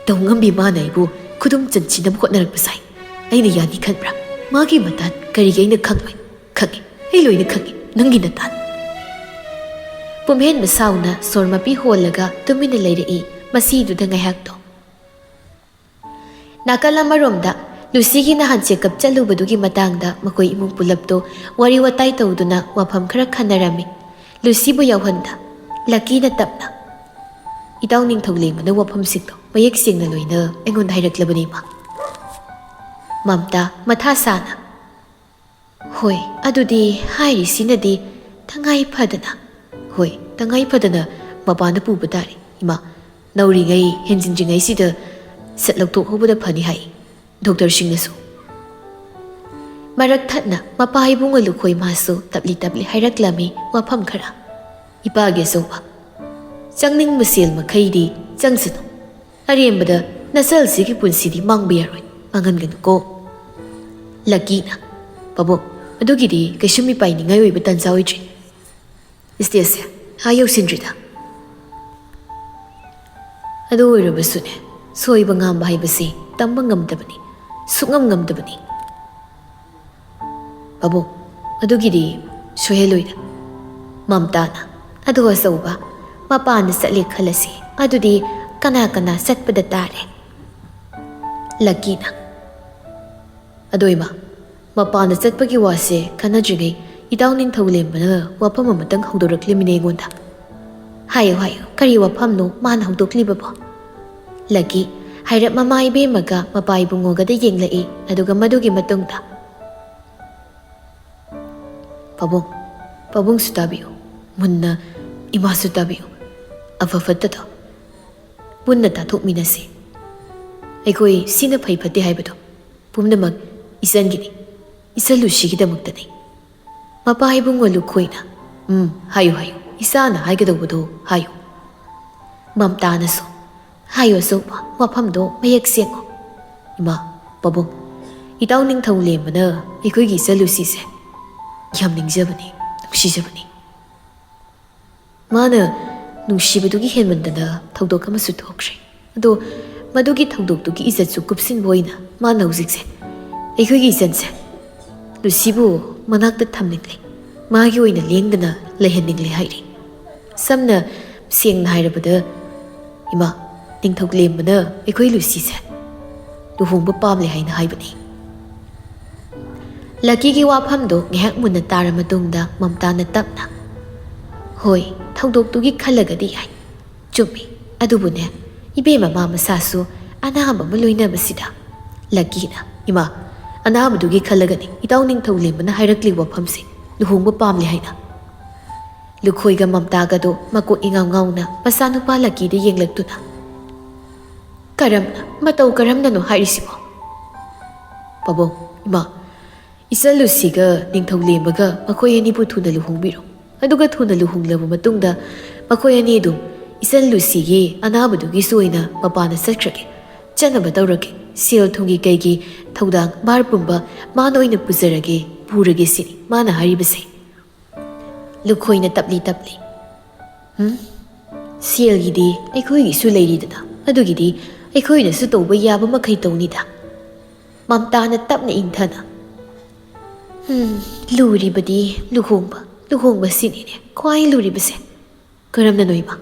ꯇꯧ ꯉꯝꯕꯤ ꯃꯥꯅ ꯑꯩꯕꯨ ꯈꯨꯗꯨꯝ ꯆꯟꯁꯤꯟꯅꯕ ꯍꯣꯠꯅꯔꯛꯄ ꯁꯥꯏ꯫ ꯑꯩꯅ ꯌꯥꯅꯤ ꯈꯟꯕ꯭ꯔꯥ? ꯃꯥꯒꯤ ꯃꯇꯥꯟ ꯀꯔꯤꯒꯤ ꯑꯩꯅ ꯈꯪꯂꯣꯏ? ꯈꯪꯉꯤ, ꯑꯩ ꯂꯣꯏꯅ ꯈꯪꯉꯤ, ꯅꯪꯒꯤ ꯅꯇꯥꯟ꯫" ꯄꯨꯝꯍꯦꯟꯕ ꯁꯥꯎꯅ ꯁꯣꯔ ꯃꯄꯤ ꯍꯣꯜꯂꯒ ꯇꯨꯃꯤꯟꯅ ꯂꯩꯔꯛꯏ꯫ ꯃꯁꯤꯗꯨꯗ ꯉꯥꯏꯍꯥꯛꯇꯣ ꯅꯥꯀꯜ ꯑꯃꯔꯣꯝꯗ ꯂꯨꯁꯤꯒꯤ ꯅꯍꯥꯟ ꯆꯦꯛꯀꯞ ꯆꯠꯂꯨꯕꯗꯨꯒꯤ ꯃꯇꯥꯡꯗ ꯃꯈꯣꯏ ꯏꯃꯨꯡ ꯄꯨꯂꯞꯇꯨ ꯋꯥꯔꯤ ꯋꯥꯇꯥꯏ ꯇꯧꯗꯨꯅ ꯋꯥꯐꯝ ꯈꯔ ꯈꯟꯅꯔꯝꯃꯤ꯫ ꯂꯨꯁꯤꯕꯨ ꯌꯥꯎꯍꯟꯗ ꯂꯛꯀꯤꯅ ꯇꯞꯅ, "ꯏꯇꯥꯎ ꯅꯤꯡꯊꯧ ꯂꯦꯡꯕꯅ ꯋꯥꯐꯝꯁꯤꯡꯗꯣ ꯃꯌꯦꯛ ꯁꯦꯡꯅ ꯂꯣꯏꯅ ꯑꯩꯉꯣꯟꯗ ꯍꯥꯏꯔꯛꯂꯕꯅꯤ, ꯏꯃꯥ꯫" ꯃꯝꯇꯥ ꯃꯊꯥ ꯁꯥꯅ, "ꯍꯣꯏ, ꯑꯗꯨꯗꯤ ꯍꯥꯏꯔꯤꯁꯤꯅꯗꯤ ꯇꯉꯥꯏ ꯐꯗꯅ, ꯍꯣꯏ, ꯇꯉꯥꯏ ꯐꯗꯅ ꯃꯄꯥꯟꯗ ꯄꯨꯕ ꯇꯥꯔꯦ, ꯏꯃꯥ꯫ ꯅꯧꯔꯤꯉꯩ, ꯍꯦꯟꯖꯤꯟꯗ꯭ꯔꯤꯉꯩꯁꯤꯗ ꯁꯠ ꯂꯧꯊꯣꯛꯍꯧꯕꯗ ꯐꯅꯤ ꯍꯥꯏ ꯗꯣꯛꯇꯔꯁꯤꯡꯅꯁꯨ꯫" ꯃꯔꯛ ꯊꯠꯅ ꯃꯄꯥ ꯏꯕꯨꯡꯉꯣ ꯂꯨꯈꯣꯏ ꯃꯥꯁꯨ ꯇꯞꯂꯤ ꯇꯞꯂꯤ ꯍꯥꯏꯔꯛꯂꯝꯃꯤ ꯋꯥꯐꯝ ꯈꯔ꯫ "ꯏꯄꯥꯒꯤ ꯑꯆꯧꯕ, ꯆꯪꯅꯤꯡꯕ ꯁꯦꯜ ꯃꯈꯩꯗꯤ ꯆꯪꯁꯅꯨ꯫ ꯑꯔꯦꯝꯕꯗ ꯅꯆꯜꯁꯤꯒꯤ ꯄꯨꯟꯁꯤꯗꯤ ꯃꯥꯡꯕ ꯌꯥꯔꯣꯏ, ꯃꯥꯡꯍꯟꯒꯅꯨꯀꯣ꯫" ꯂꯛꯀꯤꯅ, "ꯄꯥꯕꯨꯡ, ꯑꯗꯨꯒꯤꯗꯤ ꯀꯩꯁꯨ ꯃꯤꯄꯥꯏꯅꯤꯡꯉꯥꯏ ꯑꯣꯏꯕ ꯇꯥꯟꯖꯥ ꯑꯣꯏꯗ꯭ꯔꯤ꯫ ꯁ꯭ꯇꯦꯖꯁꯦ ꯑꯥ ꯌꯧꯁꯤꯟꯗ꯭ꯔꯤꯗ꯫ ꯑꯗꯨ ꯑꯣꯏꯔꯕꯁꯨꯅꯦ, ꯁꯣꯏꯕ ꯉꯥꯝꯕ ꯍꯥꯏꯕꯁꯤ ꯇꯝꯕ ꯉꯝꯗꯕꯅꯤ, ꯁꯨꯛꯉꯝ ꯉꯝꯗꯕꯅꯤ꯫" "ꯄꯥꯕꯨꯡ, ꯑꯗꯨꯒꯤꯗꯤ ꯁꯣꯏꯍꯜꯂꯣꯏꯗ꯫" ꯃꯝꯇꯥꯅ, "ꯑꯗꯣ ꯑꯆꯧꯕ, ꯃꯄꯥꯟꯗ ꯆꯠꯂꯦ ꯈꯜꯂꯁꯤ, ꯑꯗꯨꯗꯤ ꯀꯅꯥ ꯀꯅꯥ ꯆꯠꯄꯗ ꯇꯥꯔꯦ?" ꯂꯛꯀꯤꯅ, "ꯑꯗꯣ ꯏꯃꯥ, ꯃꯄꯥꯟꯗ ꯆꯠꯄꯒꯤ ꯋꯥꯁꯦ ꯈꯟꯅꯗ꯭ꯔꯤꯉꯩ ꯏꯇꯥꯎ ꯅꯤꯡꯊꯧ ꯂꯦꯝꯕꯅ ꯋꯥꯐꯝ ꯑꯃꯇꯪ ꯍꯧꯗꯣꯔꯛꯂꯤꯃꯤꯅꯦ ꯑꯩꯉꯣꯟꯗ꯫" "ꯍꯥꯏꯌꯨ, ꯍꯥꯏꯌꯨ, ꯀꯔꯤ ꯋꯥꯐꯝꯅꯣ ꯃꯥꯅ ꯍꯧꯗꯣꯛꯂꯤꯕꯕꯣ?" ꯂꯛꯀꯤ ꯍꯥꯏꯔꯞ ꯃꯃꯥ ꯏꯕꯦꯝꯃꯒ ꯃꯄꯥ ꯏꯕꯨꯡꯉꯣꯒꯗ ꯌꯦꯡꯂꯛꯏ, ꯑꯗꯨꯒ ꯃꯗꯨꯒꯤ ꯃꯇꯨꯡꯗ, "ꯄꯥꯕꯨꯡ, ꯄꯥꯕꯨꯡꯁꯨ ꯇꯥꯕꯤꯌꯨ, ꯃꯨꯟꯅ ꯏꯃꯥꯁꯨ ꯇꯥꯕꯤꯌꯨ꯫ ꯑꯐ ꯐꯠꯇꯗꯣ ꯄꯨꯟꯅ ꯇꯥꯊꯣꯛꯃꯤꯟꯅꯁꯤ꯫ ꯑꯩꯈꯣꯏ ꯁꯤꯅ ꯐꯩ ꯐꯠꯇꯦ ꯍꯥꯏꯕꯗꯣ ꯄꯨꯝꯅꯃꯛ ꯏꯆꯟꯒꯤꯅꯤ꯫ ꯏꯆꯜ ꯂꯨꯁꯤꯒꯤꯗꯃꯛꯇꯅꯤ꯫ ꯃꯄꯥ ꯏꯕꯨꯡꯉꯣ ꯂꯨꯈꯣꯏꯅ, "ꯎꯝ, ꯍꯥꯏꯌꯨ, ꯍꯥꯏꯌꯨ, ꯏꯆꯥꯅ ꯍꯥꯏꯒꯗꯧꯕꯗꯨ ꯍꯥꯏꯌꯨ"꯫ ꯃꯝꯇꯥꯅꯁꯨ, "ꯍꯥꯏꯌꯨ ꯑꯆꯧꯕ, ꯋꯥꯐꯝꯗꯣ ꯃꯌꯦꯛ ꯁꯦꯡꯉꯣ"꯫ ꯏꯃꯥ, ꯄꯥꯕꯨꯡ, ꯏꯇꯥꯎ ꯅꯤꯡꯊꯧ ꯂꯦꯝꯕꯅ ꯑꯩꯈꯣꯏꯒꯤ ꯏꯆꯜ ꯂꯨꯁꯤꯁꯦ ꯌꯥꯝ ꯅꯤꯡꯖꯕꯅꯤ, ꯅꯨꯡꯁꯤꯖꯕꯅꯤ꯫ ꯃꯥꯅ ꯅꯨꯡꯁꯤꯕꯗꯨꯒꯤ ꯍꯦꯟꯃꯟꯗꯅ ꯊꯧꯗꯣꯛ ꯑꯃꯁꯨ ꯊꯣꯛꯈ꯭ꯔꯦ꯫ ꯑꯗꯣ ꯃꯗꯨꯒꯤ ꯊꯧꯗꯣꯛꯇꯨꯒꯤ ꯏꯖꯠꯁꯨ ꯀꯨꯞꯁꯤꯟꯕ ꯑꯣꯏꯅ ꯃꯥꯅ ꯍꯧꯖꯤꯛꯁꯦ ꯑꯩꯈꯣꯏꯒꯤ ꯏꯆꯟꯁꯦ ꯂꯨꯁꯤꯕꯨ ꯃꯅꯥꯛꯇ ꯊꯝꯅꯤꯡꯂꯦ, ꯃꯥꯒꯤ ꯑꯣꯏꯅ ꯂꯦꯡꯗꯅ ꯂꯩꯍꯟꯅꯤꯡꯂꯦ ꯍꯥꯏꯔꯤ꯫ ꯁꯝꯅ ꯁꯦꯡꯅ ꯍꯥꯏꯔꯕꯗ, ꯏꯃꯥ, ꯅꯤꯡꯊꯧ ꯂꯦꯝꯕꯅ ꯑꯩꯈꯣꯏ ꯂꯨꯁꯤꯁꯦ ꯂꯨꯍꯣꯡꯕ ꯄꯥꯝꯂꯦ ꯍꯥꯏꯅ ꯍꯥꯏꯕꯅꯤ꯫ ꯂꯛꯀꯤꯒꯤ ꯋꯥꯐꯝꯗꯨ ꯉꯥꯏꯍꯥꯛ ꯃꯨꯟꯅ ꯇꯥꯔ ꯃꯇꯨꯡꯗ ꯃꯝꯇꯥꯅ ꯇꯞꯅ, "ꯍꯣꯏ, ꯊꯧꯗꯣꯛꯇꯨꯒꯤ ꯈꯜꯂꯒꯗꯤ ꯌꯥꯏ꯫ ꯆꯨꯝꯃꯤ꯫ ꯑꯗꯨꯕꯨꯅꯦ, ꯏꯕꯦꯝꯃ ꯃꯥ ꯃꯁꯥꯁꯨ ꯑꯅꯥꯕ ꯑꯃ ꯂꯣꯏꯅꯕꯁꯤꯗ"꯫ ꯂꯛꯀꯤꯅ, "ꯏꯃꯥ, ꯑꯅꯥꯕꯗꯨꯒꯤ ꯈꯜꯂꯒꯅꯤ ꯏꯇꯥꯎ ꯅꯤꯡꯊꯧ ꯂꯦꯝꯕꯅ ꯍꯥꯏꯔꯛꯂꯤꯕ ꯋꯥꯐꯝꯁꯦ, ꯂꯨꯍꯣꯡꯕ ꯄꯥꯝꯂꯦ ꯍꯥꯏꯅ"꯫ ꯂꯨꯈꯣꯏꯒ ꯃꯝꯇꯥꯒꯗꯣ ꯃꯀꯣꯛ ꯏꯉꯥꯎ ꯉꯥꯎꯅ ꯃꯆꯥꯅꯨꯄꯥ ꯂꯛꯀꯤꯗ ꯌꯦꯡꯂꯛꯇꯨꯅ, "ꯀꯔꯝꯅ, ꯃꯇꯧ ꯀꯔꯝꯅꯅꯣ ꯍꯥꯏꯔꯤꯁꯤꯕꯣ?" "ꯄꯥꯕꯨꯡ, ꯏꯃꯥ, ꯏꯆꯜ ꯂꯨꯁꯤꯒ ꯅꯤꯡꯊꯧ ꯂꯦꯝꯕꯒ ꯃꯈꯣꯏ ꯑꯅꯤꯕꯨ ꯊꯨꯅ ꯂꯨꯍꯣꯡꯕꯤꯔꯣ꯫ ꯑꯗꯨꯒ ꯊꯨꯅ ꯂꯨꯍꯣꯡꯂꯕ ꯃꯇꯨꯡꯗ ꯃꯈꯣꯏ ꯑꯅꯤ ꯑꯗꯨꯝ ꯏꯆꯜ ꯂꯨꯁꯤꯒꯤ ꯑꯅꯥꯕꯗꯨꯒꯤꯁꯨ ꯑꯣꯏꯅ ꯃꯄꯥꯟꯗ ꯆꯠꯈ꯭ꯔꯒꯦ꯫ ꯆꯠꯅꯕ ꯇꯧꯔꯒꯦ꯫ ꯁꯦꯜ ꯊꯨꯝꯒꯤ ꯀꯩꯒꯤ ꯊꯧꯗꯥꯡ ꯚꯥꯔ ꯄꯨꯝꯕ ꯃꯥꯅ ꯑꯣꯏꯅ ꯄꯨꯖꯔꯒꯦ, ꯄꯨꯔꯒꯦ ꯁꯤꯅꯤ ꯃꯥꯅ ꯍꯥꯏꯔꯤꯕꯁꯦ"꯫ ꯂꯨꯈꯣꯏꯅ ꯇꯞꯂꯤ ꯇꯞꯂꯤ, "ꯎꯝ, ꯁꯦꯜꯒꯤꯗꯤ ꯑꯩꯈꯣꯏꯒꯤꯁꯨ ꯂꯩꯔꯤꯗꯅ, ꯑꯗꯨꯒꯤꯗꯤ ꯑꯩꯈꯣꯏꯅꯁꯨ ꯇꯧꯕ ꯌꯥꯕ ꯃꯈꯩ ꯇꯧꯅꯤꯗ"꯫ ꯃꯝꯇꯥꯅ ꯇꯞꯅ ꯏꯪꯊꯅ, "ꯎꯝ, ꯂꯨꯔꯤꯕꯗꯤ ꯂꯨꯍꯣꯡꯕ, ꯂꯨꯍꯣꯡꯕꯁꯤꯅꯤꯅꯦ ꯈ꯭ꯋꯥꯏ ꯂꯨꯔꯤꯕꯁꯦ"꯫ "ꯀꯔꯝꯅꯅꯣ ꯏꯃꯥ?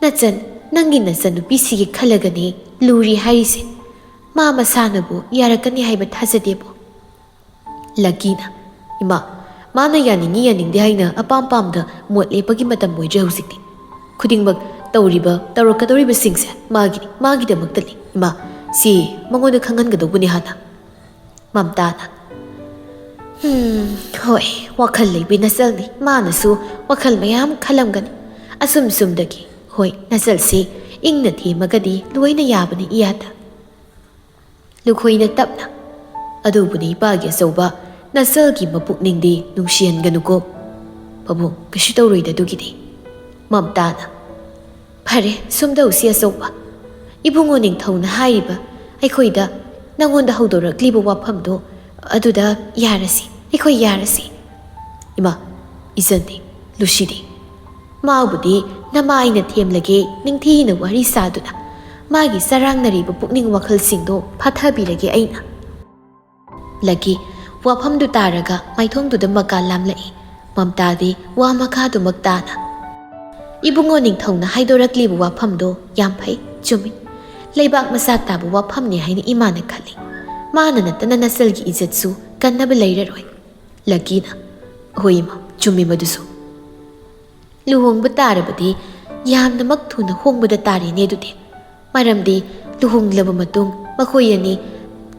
ꯅꯆꯟ, ꯅꯪꯒꯤ ꯅꯆꯟꯅꯨꯄꯤꯁꯤꯒꯤ ꯈꯜꯂꯒꯅꯤ ꯂꯨꯔꯤ ꯍꯥꯏꯔꯤꯁꯦ꯫ ꯃꯥ ꯃꯁꯥꯅꯕꯨ ꯌꯥꯔꯛꯀꯅꯤ ꯍꯥꯏꯕ ꯊꯥꯖꯗꯦꯕꯣ"꯫ ꯂꯛꯀꯤꯅ, "ꯏꯃꯥ, ꯃꯥꯅ ꯌꯥꯅꯤꯡꯉꯤ ꯌꯥꯅꯤꯡꯗꯦ ꯍꯥꯏꯅ ꯑꯄꯥꯝ ꯄꯥꯝꯗ ꯃꯣꯠ ꯂꯦꯞꯄꯒꯤ ꯃꯇꯝ ꯑꯣꯏꯗ꯭ꯔꯦ ꯍꯧꯖꯤꯛꯇꯤ꯫ ꯈꯨꯗꯤꯡꯃꯛ ꯇꯧꯔꯤꯕ, ꯇꯧꯔꯛꯀꯗꯧꯔꯤꯕꯁꯤꯡꯁꯦ ꯃꯥꯒꯤꯅꯤ, ꯃꯥꯒꯤꯗꯃꯛꯇꯅꯤ꯫ ꯏꯃꯥ, ꯁꯤ ꯃꯉꯣꯟꯗ ꯈꯪꯍꯟꯒꯗꯧꯕꯅꯤ ꯍꯥꯟꯅ"꯫ ꯃꯝꯇꯥꯅ, "ꯎꯝ, ꯍꯣꯏ, ꯋꯥꯈꯜ ꯂꯩꯕꯤ ꯅꯆꯜꯅꯤ꯫ ꯃꯥꯅꯁꯨ ꯋꯥꯈꯜ ꯃꯌꯥꯝ ꯈꯜꯂꯝꯒꯅꯤ꯫ ꯑꯁꯨꯝ ꯁꯨꯝꯗꯒꯤ, ꯍꯣꯏ, ꯅꯆꯜꯁꯤ ꯏꯪꯅ ꯊꯦꯝꯃꯒꯗꯤ ꯂꯣꯏꯅ ꯌꯥꯕꯅꯤ ꯏꯌꯥꯗ"꯫ ꯂꯨꯈꯣꯏꯅ ꯇꯞꯅ, "ꯑꯗꯨꯕꯨꯅꯤ ꯏꯄꯥꯒꯤ ꯑꯆꯧꯕ, ꯅꯆꯜꯒꯤ ꯃꯄꯨꯛꯅꯤꯡꯗꯤ ꯅꯨꯡꯁꯤꯍꯟꯒꯅꯨꯀꯣ꯫ ꯄꯥꯕꯨꯡ, ꯀꯩꯁꯨ ꯇꯧꯔꯣꯏꯗ ꯑꯗꯨꯒꯤꯗꯤ꯫" ꯃꯝꯇꯥꯅ, "ꯐꯔꯦ, ꯁꯨꯝꯗꯧꯁꯤ ꯑꯆꯧꯕ꯫ ꯏꯕꯨꯡꯉꯣ ꯅꯤꯡꯊꯧꯅ ꯍꯥꯏꯔꯤꯕ, ꯑꯩꯈꯣꯏꯗ, ꯅꯪꯉꯣꯟꯗ ꯍꯧꯗꯣꯔꯛꯂꯤꯕ ꯋꯥꯐꯝꯗꯣ, ꯑꯗꯨꯗ ꯌꯥꯔꯁꯤ, ꯑꯩꯈꯣꯏ ꯌꯥꯔꯁꯤ꯫" "ꯏꯃꯥ, ꯏꯆꯟꯗꯤ, ꯂꯨꯁꯤꯗꯤ?" "ꯃꯥꯕꯨꯗꯤ ꯅꯃꯥ ꯑꯩꯅ ꯊꯦꯝꯂꯒꯦ, ꯅꯤꯡꯊꯤꯅ ꯋꯥꯔꯤ ꯁꯥꯗꯨꯅ ꯃꯥꯒꯤ ꯆꯔꯥꯡꯅꯔꯤꯕ ꯄꯨꯛꯅꯤꯡ ꯋꯥꯈꯜꯁꯤꯡꯗꯣ ꯐꯥꯊꯕꯤꯔꯒꯦ ꯑꯩꯅ꯫" ꯂꯛꯀꯤ ꯋꯥꯐꯝꯗꯨ ꯇꯥꯔꯒ ꯃꯥꯏꯊꯣꯡꯗꯨꯗ ꯃꯀꯥ ꯂꯥꯝꯂꯛꯏ꯫ ꯃꯝꯇꯥꯗꯤ ꯋꯥ ꯃꯈꯥꯗꯨꯃꯛ ꯇꯥꯅ, "ꯏꯕꯨꯡꯉꯣ ꯅꯤꯡꯊꯧꯅ ꯍꯥꯏꯗꯣꯔꯛꯂꯤꯕ ꯋꯥꯐꯝꯗꯣ ꯌꯥꯝ ꯐꯩ, ꯆꯨꯝꯃꯤ꯫ ꯂꯩꯕꯥꯛ ꯃꯆꯥ ꯇꯥꯕ ꯋꯥꯐꯝꯅꯤ ꯍꯥꯏꯅ ꯏꯃꯥꯅ ꯈꯜꯂꯤ꯫ ꯃꯥꯅ ꯅꯠꯇꯅ ꯅꯆꯜꯒꯤ ꯏꯖꯠꯁꯨ ꯀꯟꯅꯕ ꯂꯩꯔꯔꯣꯏ꯫" ꯂꯛꯀꯤꯅ, "ꯍꯣꯏ ꯏꯃꯥ, ꯆꯨꯝꯃꯤ ꯃꯗꯨꯁꯨ꯫ ꯂꯨꯍꯣꯡꯕ ꯇꯥꯔꯕꯗꯤ ꯌꯥꯝꯅꯃꯛ ꯊꯨꯅ ꯍꯣꯡꯕꯗ ꯇꯥꯔꯦꯅꯦ ꯑꯗꯨꯗꯤ꯫ ꯃꯔꯝꯗꯤ ꯂꯨꯍꯣꯡꯂꯕ ꯃꯇꯨꯡ ꯃꯈꯣꯏ ꯑꯅꯤ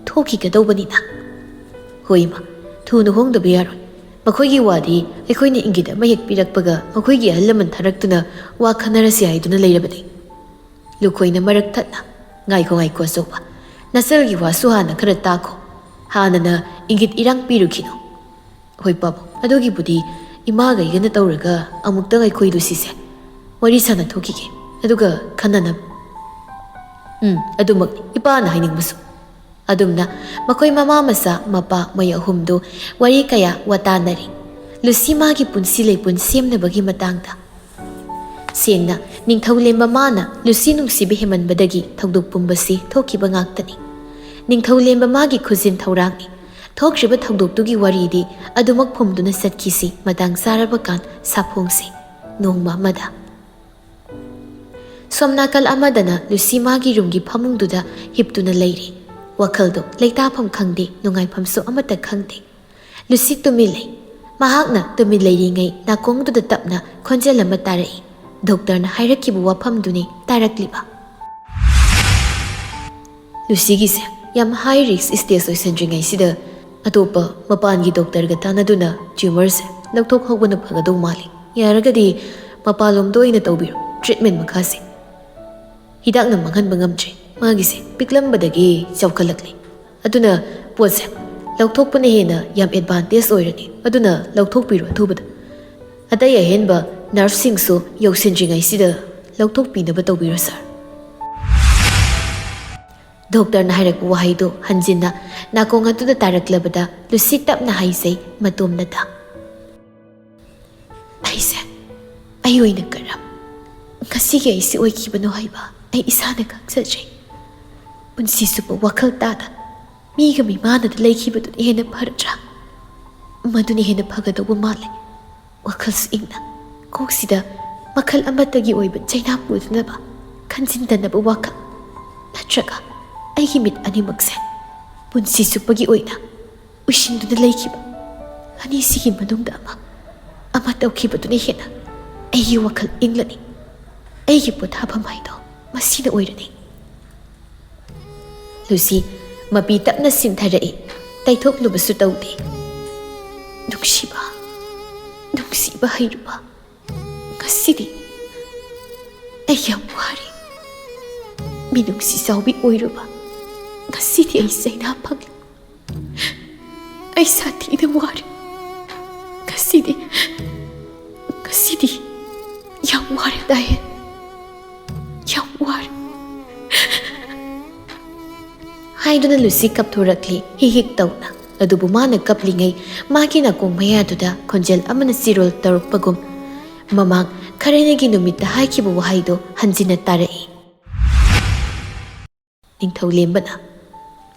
ꯊꯣꯛꯈꯤꯒꯗꯧꯕꯅꯤꯅ꯫" "ꯍꯣꯏ ꯏꯃꯥ, ꯊꯨꯅ ꯍꯣꯡꯗꯕ ꯌꯥꯔꯣꯏ꯫ ꯃꯈꯣꯏꯒꯤ ꯋꯥꯗꯤ ꯑꯩꯈꯣꯏꯅ ꯏꯪꯒꯤꯠ ꯑꯃ ꯍꯦꯛ ꯄꯤꯔꯛꯄꯒ ꯃꯈꯣꯏꯒꯤ ꯑꯍꯜ ꯂꯃꯟ ꯊꯥꯔꯛꯇꯨꯅ ꯋꯥ ꯈꯟꯅꯔꯁꯤ ꯍꯥꯏꯗꯨꯅ ꯂꯩꯔꯕꯅꯤ꯫" ꯂꯨꯈꯣꯏꯅ ꯃꯔꯛ ꯊꯠꯅ, "ꯉꯥꯏꯈꯣ, ꯉꯥꯏꯈꯣ ꯑꯆꯧꯕ, ꯅꯆꯜꯒꯤ ꯋꯥꯁꯨ ꯍꯥꯟꯅ ꯈꯔ ꯇꯥꯈꯣ꯫ ꯍꯥꯟꯅꯅ ꯏꯪꯒꯤꯠ ꯏꯔꯥꯡ ꯄꯤꯔꯨꯈꯤꯅꯨ꯫" "ꯍꯣꯏ ꯄꯥꯕꯨꯡ, ꯑꯗꯨꯒꯤꯕꯨꯗꯤ ꯏꯃꯥꯒ ꯑꯩꯒꯅ ꯇꯧꯔꯒ ꯑꯃꯨꯛꯇꯪ ꯑꯩꯈꯣꯏ ꯂꯨꯁꯤꯁꯦ ꯋꯥꯔꯤ ꯁꯥꯟꯅꯊꯣꯛꯈꯤꯒꯦ, ꯑꯗꯨꯒ ꯈꯟꯅꯅꯕ꯫" "ꯎꯝ, ꯑꯗꯨꯃꯛꯅꯤ ꯏꯄꯥꯅ ꯍꯥꯏꯅꯤꯡꯕꯁꯨ꯫" ꯑꯗꯨꯝꯅ ꯃꯈꯣꯏ ꯃꯃꯥ ꯃꯆꯥ ꯃꯄꯥ ꯃꯣꯏ ꯑꯍꯨꯝꯗꯨ ꯋꯥꯔꯤ ꯀꯌꯥ ꯋꯥꯇꯥꯅꯔꯤ꯫ ꯂꯨꯁꯤ ꯃꯥꯒꯤ ꯄꯨꯟꯁꯤ ꯂꯩꯄꯨꯟ ꯁꯦꯝꯅꯕꯒꯤ ꯃꯇꯥꯡꯗ꯫ ꯁꯦꯡꯅ, ꯅꯤꯡꯊꯧꯂꯦꯝꯕ ꯃꯥꯅ ꯂꯨꯁꯤ ꯅꯨꯡꯁꯤꯕ ꯍꯦꯃꯟꯕꯗꯒꯤ ꯊꯧꯗꯣꯛ ꯄꯨꯝꯕꯁꯤ ꯊꯣꯛꯈꯤꯕ ꯉꯥꯛꯇꯅꯤ꯫ ꯅꯤꯡꯊꯧꯂꯦꯝꯕ ꯃꯥꯒꯤ ꯈꯨꯖꯤꯟ ꯊꯧꯔꯥꯡꯅꯤ꯫ ꯊꯣꯛꯈ꯭ꯔꯤꯕ ꯊꯧꯗꯣꯛꯇꯨꯒꯤ ꯋꯥꯔꯤꯗꯤ ꯑꯗꯨꯃꯛ ꯐꯨꯝꯗꯨꯅ ꯆꯠꯈꯤꯁꯤ, ꯃꯇꯥꯡ ꯆꯥꯔꯕ ꯀꯥꯟ ꯁꯥꯐꯣꯡꯁꯤ ꯅꯣꯡꯃ ꯑꯃꯗ꯫ ꯁꯣꯝ ꯅꯥꯀꯜ ꯑꯃꯗꯅ ꯂꯨꯁꯤ ꯃꯥꯒꯤ ꯔꯨꯝꯒꯤ ꯐꯃꯨꯡꯗꯨꯗ ꯍꯤꯞꯇꯨꯅ ꯂꯩꯔꯤ꯫ ꯋꯥꯈꯜꯗꯣ ꯂꯩꯇꯥꯐꯝ ꯈꯪꯗꯦ, ꯅꯨꯡꯉꯥꯏꯐꯝꯁꯨ ꯑꯃꯠꯇ ꯈꯪꯗꯦ꯫ ꯂꯨꯁꯤ ꯇꯨꯃꯤꯟ ꯂꯩ꯫ ꯃꯍꯥꯛꯅ ꯇꯨꯃꯤꯟ ꯂꯩꯔꯤꯉꯩ ꯅꯥꯀꯣꯡꯗꯨꯗ ꯇꯞꯅ ꯈꯣꯟꯖꯦꯜ ꯑꯃ ꯇꯥꯔꯛꯏ꯫ ꯗꯣꯛꯇꯔꯅ ꯍꯥꯏꯔꯛꯈꯤꯕ ꯋꯥꯐꯝꯗꯨꯅꯤ ꯇꯥꯔꯛꯂꯤꯕ꯫ ꯂꯨꯁꯤꯒꯤꯁꯦ ꯌꯥꯝ high risk stage ꯑꯣꯏꯁꯟꯗ꯭ꯔꯤꯉꯩꯁꯤꯗ ꯑꯇꯣꯞꯄ ꯃꯄꯥꯟꯒꯤ ꯗꯣꯛꯇꯔꯒ ꯇꯥꯟꯅꯗꯨꯅ ꯇ꯭ꯌꯨꯃꯔꯁꯦ ꯂꯧꯊꯣꯛꯍꯧꯕꯅ ꯐꯒꯗꯧ ꯃꯥꯜꯂꯤ꯫ ꯌꯥꯔꯒꯗꯤ ꯃꯄꯥꯟꯂꯣꯝꯗ ꯑꯣꯏꯅ ꯇꯧꯕꯤꯔꯣ ꯇ꯭ꯔꯤꯠꯃꯦꯟ ꯃꯈꯥꯁꯦ꯫ ꯍꯤꯗꯥꯛꯅ ꯃꯥꯡꯍꯟꯕ ꯉꯝꯗ꯭ꯔꯦ꯫ ꯃꯥꯒꯤꯁꯦ ꯄꯤꯛꯂꯝꯕꯗꯒꯤ ꯆꯥꯎꯈꯠꯂꯛꯂꯦ꯫ ꯑꯗꯨꯅ ꯄꯣꯠꯁꯦ ꯂꯧꯊꯣꯛꯄꯅ ꯍꯦꯟꯅ ꯌꯥꯝ ꯑꯦꯗꯚꯥꯟꯇꯦꯖ ꯑꯣꯏꯔꯅꯤ, ꯑꯗꯨꯅ ꯂꯧꯊꯣꯛꯄꯤꯔꯣ ꯑꯊꯨꯕꯗ꯫ ꯑꯇꯩ ꯑꯍꯦꯟꯕ ꯅꯔꯚꯁꯤꯡꯁꯨ ꯌꯧꯁꯤꯟꯗ꯭ꯔꯤꯉꯩꯁꯤꯗ ꯂꯧꯊꯣꯛꯄꯤꯅꯕ ꯇꯧꯕꯤꯔꯣ, ꯁꯥꯔ꯫ ꯗꯣꯛꯇꯔꯅ ꯍꯥꯏꯔꯛꯄ ꯋꯥꯍꯩꯗꯨ ꯍꯟꯖꯤꯟꯅ ꯅꯥꯀꯣꯡ ꯑꯗꯨꯗ ꯇꯥꯔꯛꯂꯕꯗ ꯂꯨꯁꯤ ꯇꯞꯅ ꯍꯥꯏꯖꯩ, ꯃꯇꯣꯝꯅꯇ꯫ ꯑꯩꯁꯦ, ꯑꯩ ꯑꯣꯏꯅ ꯀꯔꯝ ꯉꯁꯤꯒꯤ ꯑꯩꯁꯦ ꯑꯣꯏꯈꯤꯕꯅꯣ ꯍꯥꯏꯕ ꯑꯩ ꯏꯁꯥꯅ ꯈꯪꯖꯗ꯭ꯔꯦ꯫ ꯄꯨꯟꯁꯤ ꯆꯨꯞꯄ ꯋꯥꯈꯜ ꯇꯥꯗ ꯃꯤꯒ ꯃꯤꯃꯥꯟꯅꯗ ꯂꯩꯈꯤꯕꯗꯨꯅ ꯍꯦꯟꯅ ꯐꯔꯗ꯭ꯔꯥ? ꯃꯗꯨꯅ ꯍꯦꯟꯅ ꯐꯒꯗꯧꯕ ꯃꯥꯜꯂꯦ꯫ ꯋꯥꯈꯜꯁꯨ ꯏꯪꯅ, ꯀꯣꯛꯁꯤꯗ ꯃꯈꯜ ꯑꯃꯠꯇꯒꯤ ꯑꯣꯏꯕ ꯆꯩꯅꯥ ꯄꯨꯗꯅꯕ, ꯈꯟꯖꯤꯟꯗꯅꯕ ꯋꯥꯈꯜ꯫ ꯅꯠꯇ꯭ꯔꯒ ꯑꯩꯒꯤ ꯃꯤꯠ ꯑꯅꯤꯃꯛꯁꯦ ꯄꯨꯟꯁꯤ ꯆꯨꯞꯄꯒꯤ ꯑꯣꯏꯅ ꯎꯏꯁꯤꯟꯗꯨꯅ ꯂꯩꯈꯤꯕ ꯑꯅꯤꯁꯤꯒꯤ ꯃꯅꯨꯡꯗ ꯑꯃ, ꯑꯃ ꯇꯧꯈꯤꯕꯗꯨꯅ ꯍꯦꯟꯅ ꯑꯩꯒꯤ ꯋꯥꯈꯜ ꯏꯪꯂꯅꯤ꯫ ꯑꯩꯒꯤ ꯄꯣꯊꯥꯐꯝ ꯍꯥꯏꯗꯣ ꯃꯁꯤꯅ ꯑꯣꯏꯔꯅꯤ꯫ ꯂꯨꯁꯤ ꯃꯄꯤ ꯇꯞꯅ ꯁꯤꯟꯊꯔꯛꯏ, ꯇꯩꯊꯣꯛꯂꯨꯕꯁꯨ ꯇꯧꯗꯦ꯫ ꯅꯨꯡꯁꯤꯕ, ꯅꯨꯡꯁꯤꯕ ꯍꯩꯔꯨꯕ, ꯉꯁꯤꯗꯤ ꯑꯩ ꯌꯥꯝ ꯋꯥꯔꯦ꯫ ꯃꯤꯅꯨꯡꯁꯤ ꯆꯥꯎꯕꯤ ꯑꯣꯏꯔꯨꯕ, ꯉꯁꯤꯗꯤ ꯑꯩ ꯆꯩꯅꯥ ꯐꯪꯂꯦ꯫ ꯑꯩ ꯁꯥꯊꯤꯅ ꯋꯥꯔꯦ꯫ ꯉꯁꯤꯗꯤ, ꯉꯁꯤꯗꯤ ꯌꯥꯝ ꯋꯥꯔꯦ ꯗꯥꯏꯌꯦ꯫ ꯌꯥꯝ ꯋꯥꯔꯦ꯫ ꯍꯥꯏꯗꯨꯅ ꯂꯨꯁꯤ ꯀꯞꯊꯣꯔꯛꯂꯤ, ꯍꯤꯛ ꯍꯤꯛ ꯇꯧꯅ꯫ ꯑꯗꯨꯕꯨ ꯃꯥꯅ ꯀꯞꯂꯤꯉꯩ ꯃꯥꯒꯤ ꯅꯥꯀꯣꯡ ꯃꯌꯥꯗꯨꯗ ꯈꯣꯟꯖꯦꯜ ꯑꯃꯅ ꯆꯤꯔꯣꯜ ꯇꯧꯔꯛꯄꯒꯨꯝ, ꯃꯃꯥꯡ ꯈꯔꯅꯤꯒꯤ ꯅꯨꯃꯤꯠꯇ ꯍꯥꯏꯈꯤꯕ ꯋꯥꯍꯩꯗꯣ ꯍꯟꯖꯤꯟꯅ ꯇꯥꯔꯛꯏ꯫ ꯅꯤꯡꯊꯧ ꯂꯦꯝꯕꯅ,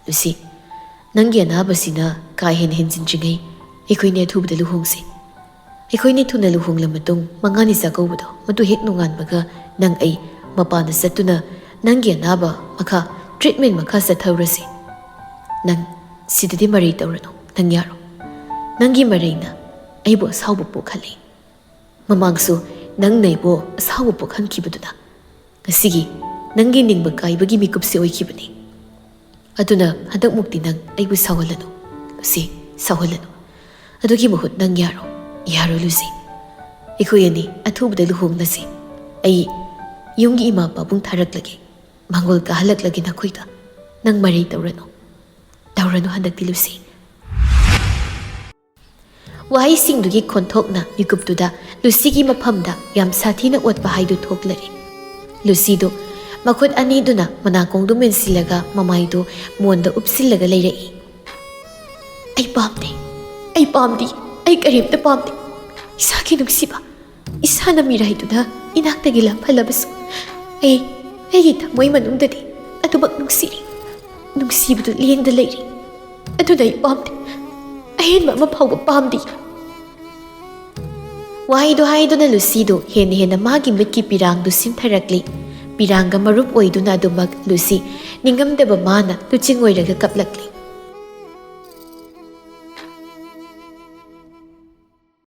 "ꯂꯨꯁꯤ, ꯅꯪꯒꯤ ꯑꯅꯥꯕꯁꯤꯅ ꯀꯥ ꯍꯦꯟꯅ ꯍꯦꯟꯖꯤꯟꯗ꯭ꯔꯤꯉꯩ ꯑꯩꯈꯣꯏꯅꯤ ꯑꯊꯨꯕꯗ ꯂꯨꯍꯣꯡꯁꯤ꯫ ꯑꯩꯈꯣꯏꯅꯤ ꯊꯨꯅ ꯂꯨꯍꯣꯡꯂ ꯃꯇꯨꯡ ꯃꯉꯥꯅꯤ ꯆꯥꯛꯀꯧꯕꯗꯣ, ꯃꯗꯨ ꯍꯦꯛ ꯅꯣꯡꯉꯥꯟꯕꯒ ꯅꯪ ꯑꯩ ꯃꯄꯥꯟꯗ ꯆꯠꯇꯨꯅ ꯅꯪꯒꯤ ꯑꯅꯥꯕ ꯃꯈꯥ, ꯇ꯭ꯔꯤꯠꯃꯦꯟ ꯃꯈꯥ ꯆꯠꯊꯍꯧꯔꯁꯤ꯫ ꯅꯪ ꯁꯤꯗꯗꯤ ꯃꯔꯩ ꯇꯧꯔꯅꯨ, ꯅꯪ ꯌꯥꯔꯣ꯫ ꯅꯪꯒꯤ ꯃꯔꯩꯅ ꯑꯩꯕꯨ ꯑꯁꯥꯎꯕ ꯄꯣꯛꯍꯜꯂꯤ꯫ ꯃꯃꯥꯡꯁꯨ ꯅꯪꯅ ꯑꯩꯕꯨ ꯑꯁꯥꯎꯕ ꯄꯣꯛꯍꯟꯈꯤꯕꯗꯨꯅ ꯉꯁꯤꯒꯤ ꯅꯪꯒꯤ ꯅꯤꯡꯕ ꯀꯥꯏꯕꯒꯤ ꯃꯤꯀꯨꯞꯁꯦ ꯑꯣꯏꯈꯤꯕꯅꯤ꯫ ꯑꯗꯨꯅ ꯍꯟꯗꯛꯃꯨꯛꯇꯤ ꯅꯪ ꯑꯩꯕꯨ ꯁꯥꯎꯍꯜꯂꯅꯨ, ꯂꯨꯁꯤ, ꯁꯥꯎꯍꯜꯂꯅꯨ꯫ ꯑꯗꯨꯒꯤ ꯃꯍꯨꯠ ꯅꯪ ꯌꯥꯔꯣ, ꯌꯥꯔꯣ ꯂꯨꯁꯤ꯫ ꯑꯩꯈꯣꯏ ꯑꯅꯤ ꯑꯊꯨꯕꯗ ꯂꯨꯍꯣꯡꯂꯁꯤ꯫ ꯑꯩ ꯌꯨꯝꯒꯤ ꯏꯃꯥ ꯄꯥꯕꯨꯡ ꯊꯥꯔꯛꯂꯒꯦ, ꯃꯥꯡꯒꯣꯜ ꯀꯥꯍꯜꯂꯛꯂꯒꯦ ꯅꯈꯣꯏꯗ꯫ ꯅꯪ ꯃꯔꯩ ꯇꯧꯔꯅꯨ, ꯇꯧꯔꯅꯨ ꯍꯟꯗꯛꯇꯤ ꯂꯨꯁꯤ꯫ ꯋꯥꯍꯩꯁꯤꯡꯗꯨꯒꯤ ꯈꯣꯟꯊꯣꯛꯅ ꯃꯤꯀꯨꯞꯇꯨꯗ ꯂꯨꯁꯤꯒꯤ ꯃꯐꯝꯗ ꯌꯥꯝ ꯁꯥꯊꯤꯅ ꯑꯣꯠꯄ ꯍꯥꯏꯗꯨ ꯊꯣꯛꯂꯔꯦ꯫ ꯂꯨꯁꯤꯗꯨ ꯃꯈꯨꯠ ꯑꯅꯤꯗꯨꯅ ꯃꯅꯥꯀꯣꯡꯗꯨ ꯃꯦꯟꯁꯤꯜꯂꯒ ꯃꯃꯥꯏꯗꯨ ꯃꯣꯟꯗ ꯎꯞꯁꯤꯜꯂꯒ ꯂꯩꯔꯛꯏ꯫ "ꯑꯩ ꯄꯥꯝꯗꯦ, ꯑꯩ ꯄꯥꯝꯗꯦ, ꯑꯩ ꯀꯔꯤꯝꯇ ꯄꯥꯝꯗꯦ꯫ ꯏꯁꯥꯒꯤ ꯅꯨꯡꯁꯤꯕ, ꯏꯁꯥꯅ ꯃꯤꯔꯥꯏꯗꯨꯅ ꯏꯅꯥꯛꯇꯒꯤ ꯂꯥꯞꯍꯜꯂꯕꯁꯨ, ꯑꯩ, ꯑꯩꯒꯤ ꯊꯃꯣꯏ ꯃꯅꯨꯡꯗꯗꯤ ꯑꯗꯨꯃꯛ ꯅꯨꯡꯁꯤꯔꯤ꯫ ꯅꯨꯡꯁꯤꯕꯗꯨ ꯂꯦꯡꯗ ꯂꯩꯔꯤ꯫ ꯑꯗꯨꯅ ꯑꯩ ꯄꯥꯝꯗꯦ, ꯑꯍꯦꯟꯕ ꯑꯃ ꯐꯥꯎꯕ ꯄꯥꯝꯗꯦ꯫" ꯋꯥꯍꯩꯗꯨ ꯍꯥꯏꯗꯨꯅ ꯂꯨꯁꯤꯗꯨ ꯍꯦꯟꯅ ꯍꯦꯟꯅ ꯃꯥꯒꯤ ꯃꯤꯠꯀꯤ ꯄꯤꯔꯥꯡꯗꯨ ꯁꯤꯟꯊꯔꯛꯂꯤ꯫ ꯄꯤꯔꯥꯡꯒ ꯃꯔꯨꯞ ꯑꯣꯏꯗꯨꯅ ꯑꯗꯨꯃꯛ ꯂꯨꯁꯤ ꯅꯤꯡꯉꯝꯗꯕ ꯃꯥꯅ ꯂꯨꯆꯤꯡ ꯑꯣꯏꯔꯒ ꯀꯞꯂꯛꯂꯤ꯫